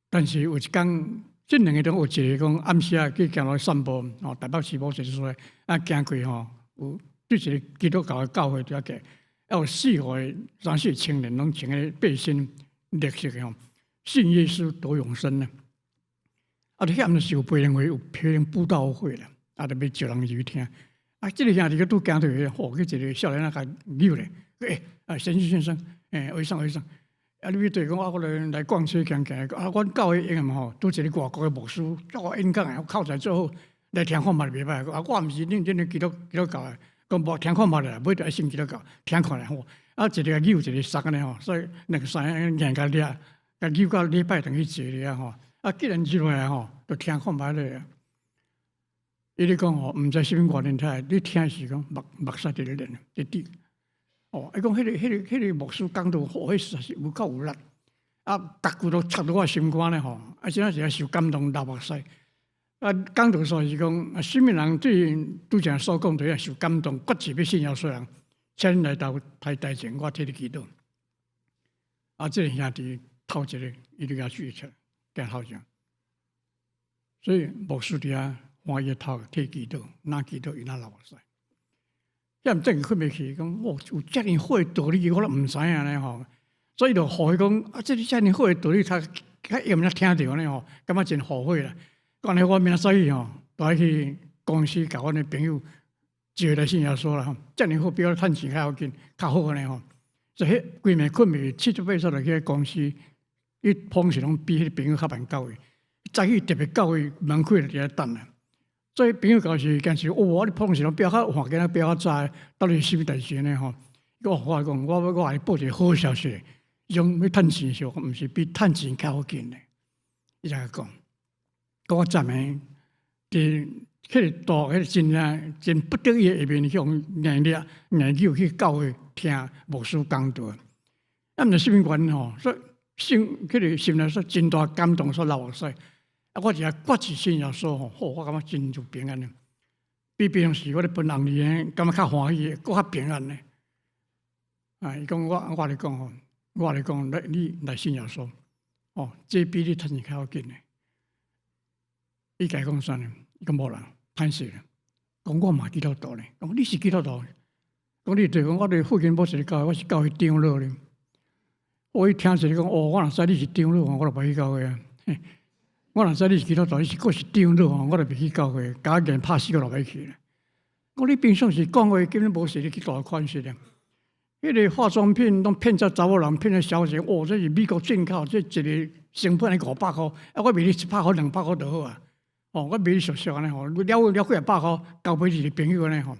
但是有一工，這兩個中有一個講暗時仔去行路散步，吼，台北市某一個所在，啊，行過吼，有對一個基督教的教會佇遐行，啊，有四五個、三四個青年攏穿个背心綠色的吼，信耶穌得永生呢。啊，佇遐毋是有培靈會，有培靈佈道會啦，啊，就欲招人入去聽。啊，這個兄弟閣拄行著去，吼，去一個少年仔共扭咧，欸，啊，先生先生，欸，醫生醫生。啊！你欲對講啊，我來來逛街行行，啊，阮教會用吼，拄一個外國的牧師，做演講的，口才足好，來聽看覓袂歹。啊，我毋是恁恁基督教的，講無聽看覓啦，無一定愛信基督教，聽看咧吼。啊，一個扭一個捒按呢吼，所以兩個三個硬共掠，共扭到禮拜堂去坐咧吼。啊，既然入來吼，就聽看覓咧。伊咧講吼，毋知啥物原因，聽你聽是講目目屎佇咧流，佇滴。哦，伊講彼個牧師講道，吼，彼實在是有夠有力，啊，逐句都插入我心肝咧吼，啊，真正是受感動流目屎。啊，講道煞是講，啊，啥物人對拄才所講的受感動，決志欲信耶穌人，請恁來到台台前，我替你祈禱。啊，這個兄弟頭一个，伊就共舉起來，行頭前。所以牧師佇遐看伊頭替祈禱，若祈禱伊若流目屎。遐毋等於睏袂去，講哦，有遮爾好的道理，我攏毋知影呢吼。所以就後悔講啊，這個遮爾好的道理，較較會毋聽著呢吼，感覺真後悔啦。講呢，我明仔載去吼，都愛去公司共阮的朋友招來信耶穌啦吼。遮爾好，比我趁錢較要緊，較好呢吼。所以彼規暝睏袂去，七早八早就去公司，伊平時攏比彼個朋友較慢到位，早起特別到位，門開就佇遐等啦。所以朋友到時驚是，哦，你平時攏比較晚，今仔比較早，到底是啥物代誌呢？吼，我我講，我我共你報一個好消息，種欲趁錢時，毋是比趁錢較要緊的。伊才講，我昨暝佇彼個大彼個真正真不得已的下面，向硬掠硬扭去教會聽牧師講道。啊，毋知啥物原因吼，所以心彼個心內說真大感動，煞流目屎。啊！我一下決志信耶穌吼，好，我感覺真就平安了。比平常時我咧分紅利，感覺較歡喜，閣較平安呢。啊！伊講我我來講吼，我來講，來你來信耶穌，哦，這比你趁錢較要緊呢。伊共講啥呢？伊講無啦，歹勢啦，講我嘛基督徒咧，講你是基督徒，講你對講我佇附近無一个教會，我是教會長老咧。我一聽一个講，哦，我若知你是長老，我就袂去教會啊。我若知你是基督徒，你是閣是長老，我就袂去教會，共我拍死我就袂去。講你平常時講話根本無是你去大款式咧。彼个化妝品攏騙這查某人，騙這小姐，哦，這是美國進口，這一个成本愛500箍，啊，我賣你100箍、200箍就好啊。哦，我賣你俗俗按呢吼，了了幾仔百箍，交予一个朋友按呢吼。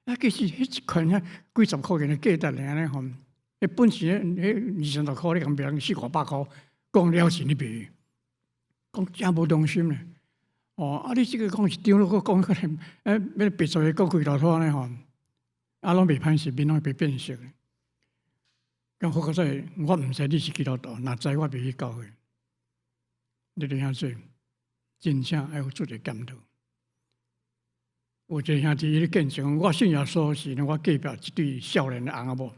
啊，其實彼一款遐幾十箍錢的價值按呢吼，彼本錢彼二三十箍，你共賣人四五百箍，講了錢你賣，講誠無良心咧。哦，啊，你這个講是長老，閣講可能，欸，欲白做个講規大套按呢吼，啊，攏袂歹勢，面攏袂變色。講好佳哉，我毋知你是基督徒，若知我袂去教會。你著遐說，真正愛做一个檢討。有一个兄弟伊咧見證，我信耶穌時，我隔壁一對少年的翁仔某，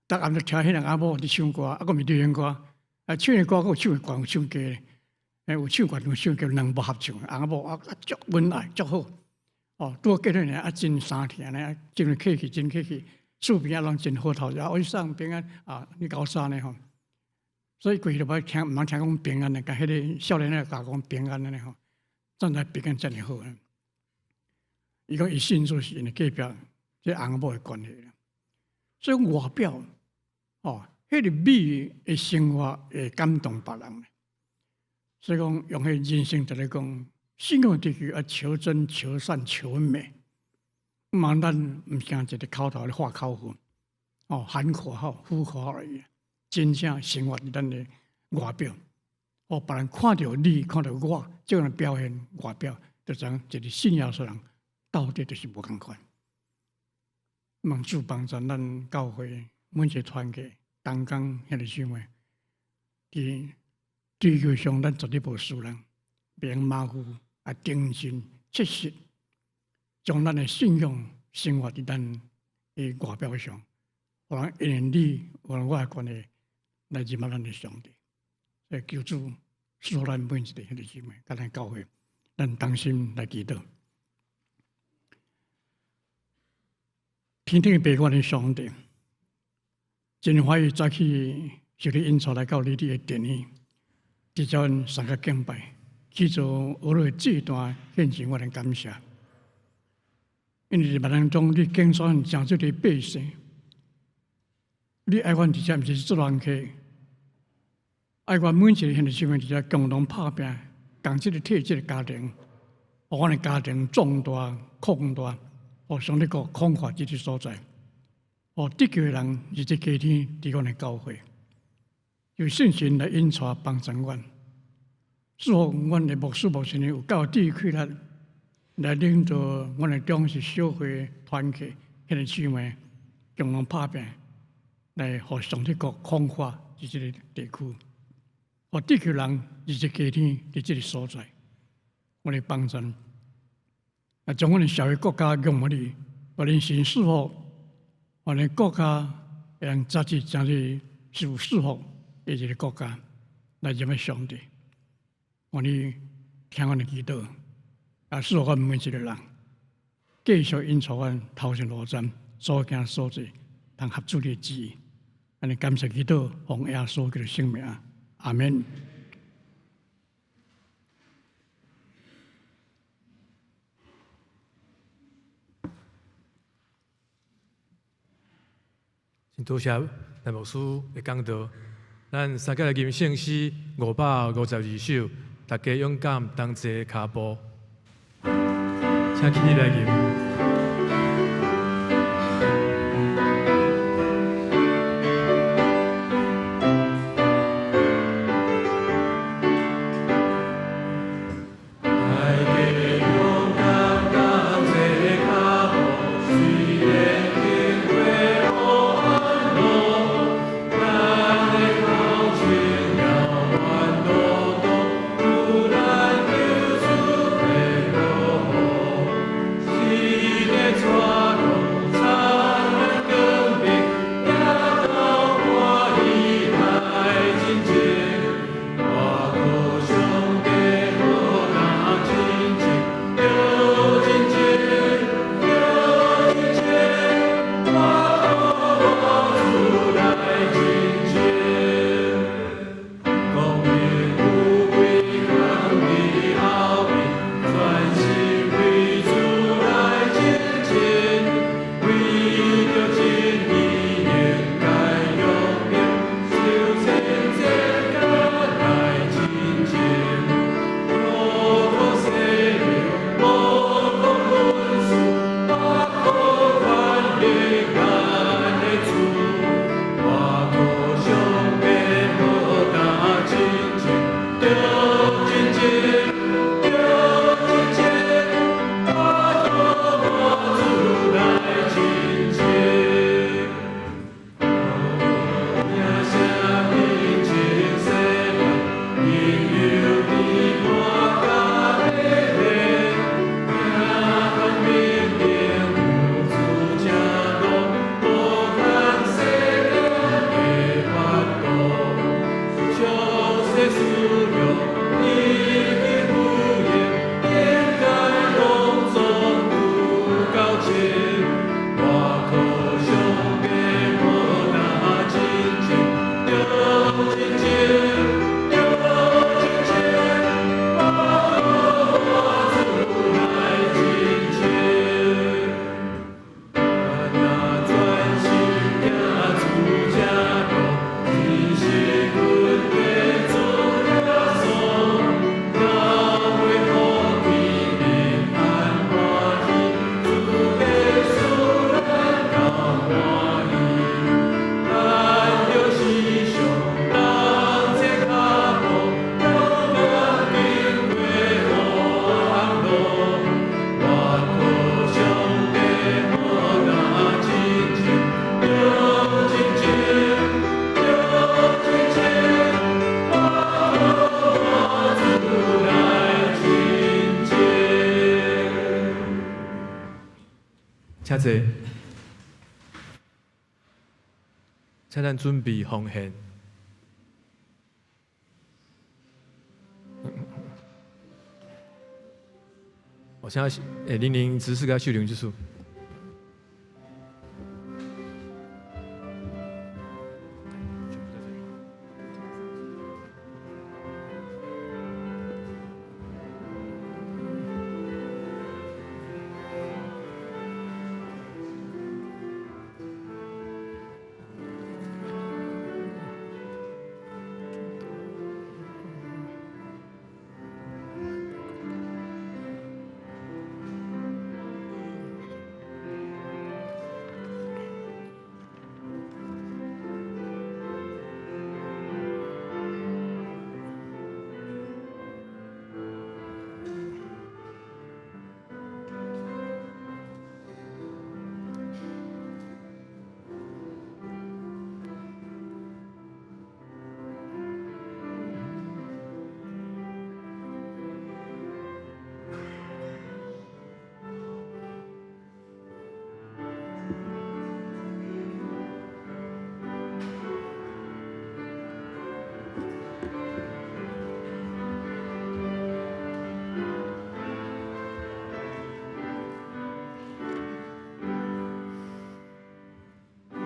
逐暗就聽彼个翁仔某佇唱歌，啊，閣毋是流行歌，啊，唱的歌閣有唱懸有唱低咧，欸，有唱懸有唱低，兩部合唱，翁仔某啊足恩愛足好，哦，拄好結婚啊真相疼咧，真客氣真客氣，厝邊仔攏真好頭，啊，我送平安啊，你𠢕啥呢吼？所以規日都聽，毋通聽講平安的，共彼个少年仔共講平安的呢吼，怎知平安遮爾好呢？伊講伊信主是因為隔壁這翁仔某的關係，所以外表哦，彼个美的生活會感動別人。所以講用彼人生就來講，信仰就是愛求真、求善、求美。毋咱毋是一个口頭咧喊口號，哦，喊口號、呼口號而已。真正生活佇咱的外表，哦，別人看著你，看著我，這樣的表現外表，就知影一个信耶穌人到底就是無仝款。望主幫助咱教會每一个團契同工兄弟姊妹，佇追求上，咱絕對無輸人，袂用馬虎啊，認真切實，將咱的信仰生活佇咱的外表上，予人因為你，予人我的關係來認捌咱的上帝。所以求主賜福咱每一个兄弟姊妹，佮咱教會，咱同心來祈禱。天頂父阮的上帝，真歡喜早起受你引導來到你的殿裡，佇遮阮三個敬拜，去做俄羅這段獻上我的感謝。因為佇別人中，你揀選成做你百姓，你愛阮佇遮毋是做人客，愛阮每一个兄弟姊妹佇遮共同拍拚，仝這个體這个家庭，予阮的家庭壯大、擴大，予上帝國擴闊這个所在，予得救的人日日加添佇阮的教會，有信心來引導幫助阮，祝福阮的牧師牧師有夠智慧力來領導阮的中是小會團契，兄弟姊妹共同拍拚，來予上帝國擴闊佇這个地區，予得救人日日加添佇這个所在，我來幫助。啊，將阮的社會國家交予你，予恁神賜福，予阮國家會當早日成為受祝福的一个國家，來認識上帝。願你聽阮的祈禱，啊，賜福阮每一个人，繼續引導阮頭前路前，所行所做，通合主你的旨意。按呢感謝祈禱，奉耶穌基督聖名，阿門。真多謝賴牧師的講道，咱三個來吟聖詩552首，大家勇敢同齊跤步，請起立來吟。大家請坐。請咱準備奉獻。我請玲玲執事佮秀玲執事。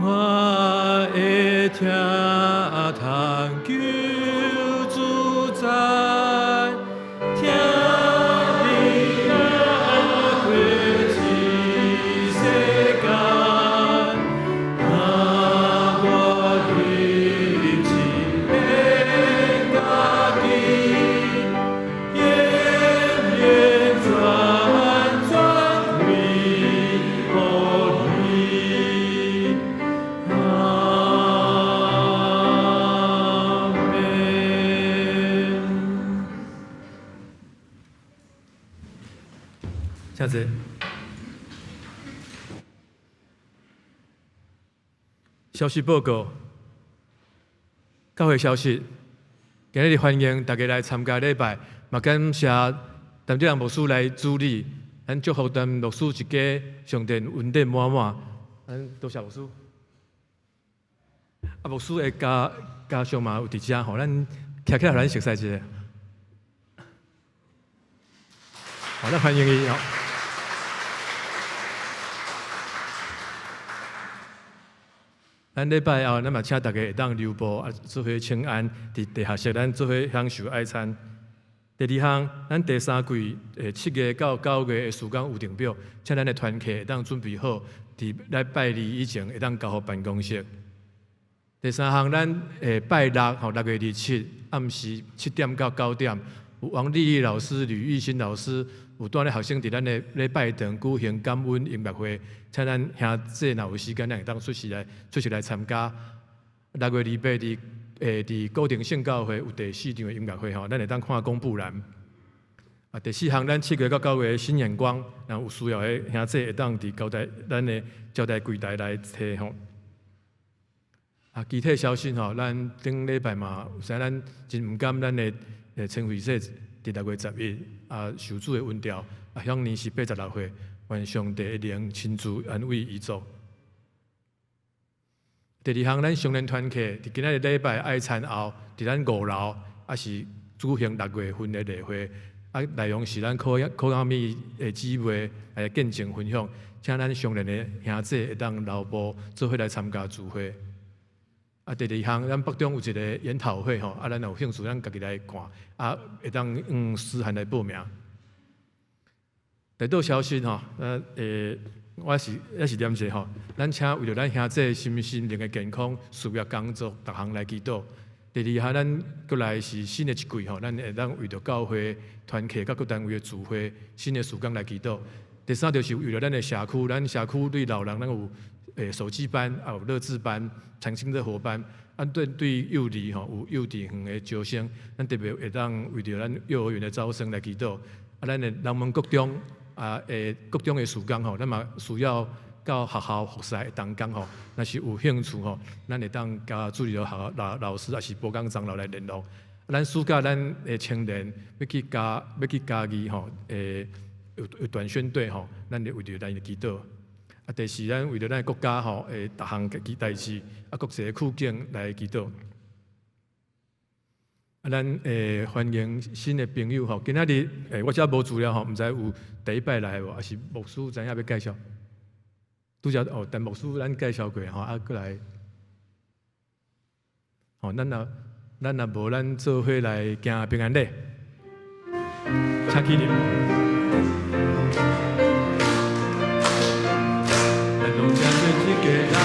我會聽探求主讚，聽你若過這世間，若我入這變家己，永遠全全歸予你。阿們。請坐。消息報告，教會消息，今日歡迎大家來參加禮拜，嘛感謝陳志良牧師來主禮，咱祝福陳牧師一家上帝恩典滿滿。咱多謝牧師。啊，牧師的家家屬嘛有佇遮吼，咱徛起來予咱熟似一下。好，咱歡迎伊吼。咱禮拜後，咱嘛請大家會當留步啊，做伙請安，佇地下室咱做伙享受愛餐。第二項，咱第三季7月到9月的事工有定表，請咱的團契會當準備好，佇禮拜二以前會當交予辦公室。第三項，咱拜六吼6月27暗時7點到9點，有王麗麗老師、呂玉新老師有帶咧學生佇咱的禮拜堂舉行感恩音樂會，請咱兄弟若有時間，咱會當出席來參加。6月28佇高定聖教會有第四場的音樂會吼，咱會當看公布欄。啊，第四項，咱7月到9月新眼光，若有需要的兄弟會當佇交代咱的招待櫃台來提吼。啊，其他消息吼，咱頂禮拜嘛，有時咱真毋甘咱的陳慧說佇6月11啊受主的恩召，啊享年是86歲，願上帝的靈親自安慰遺族。第二項，咱少年團契佇今仔日禮拜愛餐後，佇咱5樓也是舉行6月份的例會，啊內容是咱可可阿米的姊妹來見證分享，請咱少年的兄弟會當留步做伙來參加聚會。啊，第二項，咱北中有一個研討會吼，啊，咱若有興趣，咱家己來看，啊，會當用私函來報名。第倒消息吼，我是念者吼，咱請為著咱兄弟身心靈的健康、事業、工作，逐項來祈禱。第二項，咱閣來是新的一季吼，咱會當為著教會團契佮各單位的聚會、新的事工來祈禱。第三，就是為著咱的社區，咱社區對老人，咱有手機班，也有樂智班、長青樂活班，啊對對幼兒吼有幼稚園的招生，咱特別會當為著咱幼兒園的招生來祈禱。啊，咱的南門國中啊，國中的事工吼，咱嘛需要到學校服侍的同工吼，若是有興趣吼，咱會當佮主日學校老老師抑是保工長老來聯絡。咱暑假咱的青年欲去嘉義吼，有團宣隊吼，咱會為著咱祈禱。啊，第四，咱為著咱的國家吼，的逐項代誌，啊，國際的處境來祈禱。啊，咱歡迎新的朋友吼，今仔日我遮無資料吼，毋知有第一擺來無，抑是牧師知影欲介紹？拄才哦，陳牧師咱介紹過吼，啊，閣來，吼，咱若無咱做伙來行平安禮，請起立。咱攏誠濟一家人，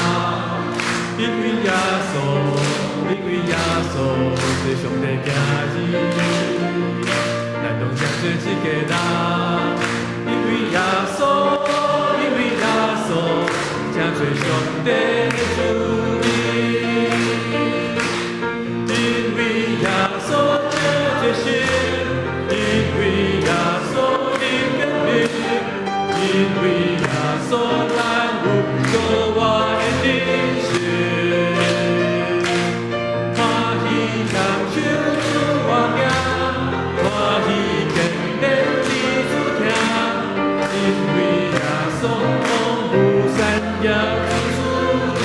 因為耶穌，因為耶穌，做上帝囝兒。咱攏誠濟一家人，因為耶穌，因為耶穌，誠濟上帝主意。因為耶穌這一生，因為耶穌的權柄，因為耶穌咱有閣活的人生。歡喜牽手主我行，歡喜堅定佇主疼，因為耶穌豐富善業主賜。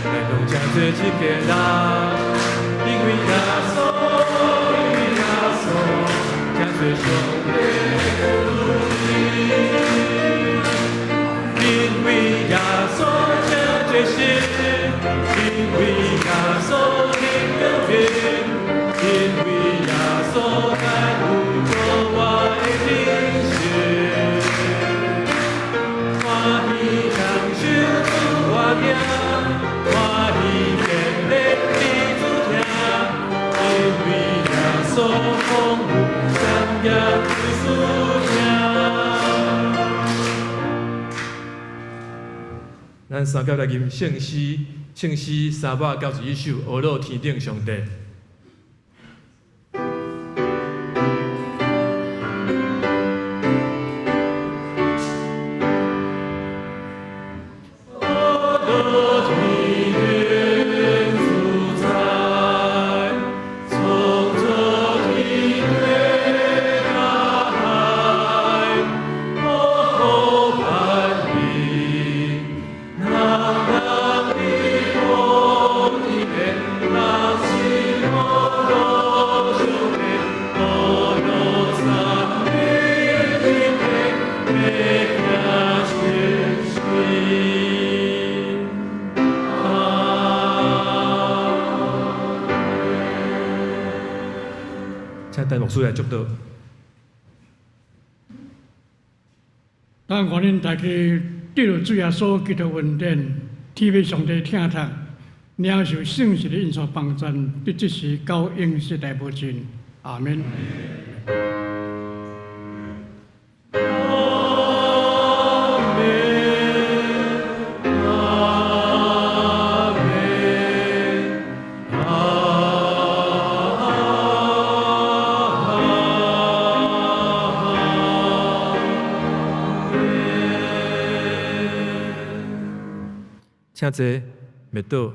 咱攏誠濟一家人，因為耶穌，因為耶穌，誠濟上帝主意。因為耶穌這一生，因為耶穌的權柄，因為耶穌咱有閣活的人生。歡喜牽手主我行，歡喜堅定佇主疼，因為耶穌豐富善業主賜。咱三甲來吟聖詩，聖詩391首，阿樂天頂上帝。阿樂天頂主宰，創造天地大海，無萬民，人人的無天，人是阿樂上帝，阿樂讚美天地，欲行善事。阿請陳牧師來祝禱。咱願恁大家得著主耶穌基督恩典，天父上帝疼疼，領受聖神的恩賜幫贊，佇這時到永世代無盡。阿門。阿們，阿們，阿們。請坐，默禱。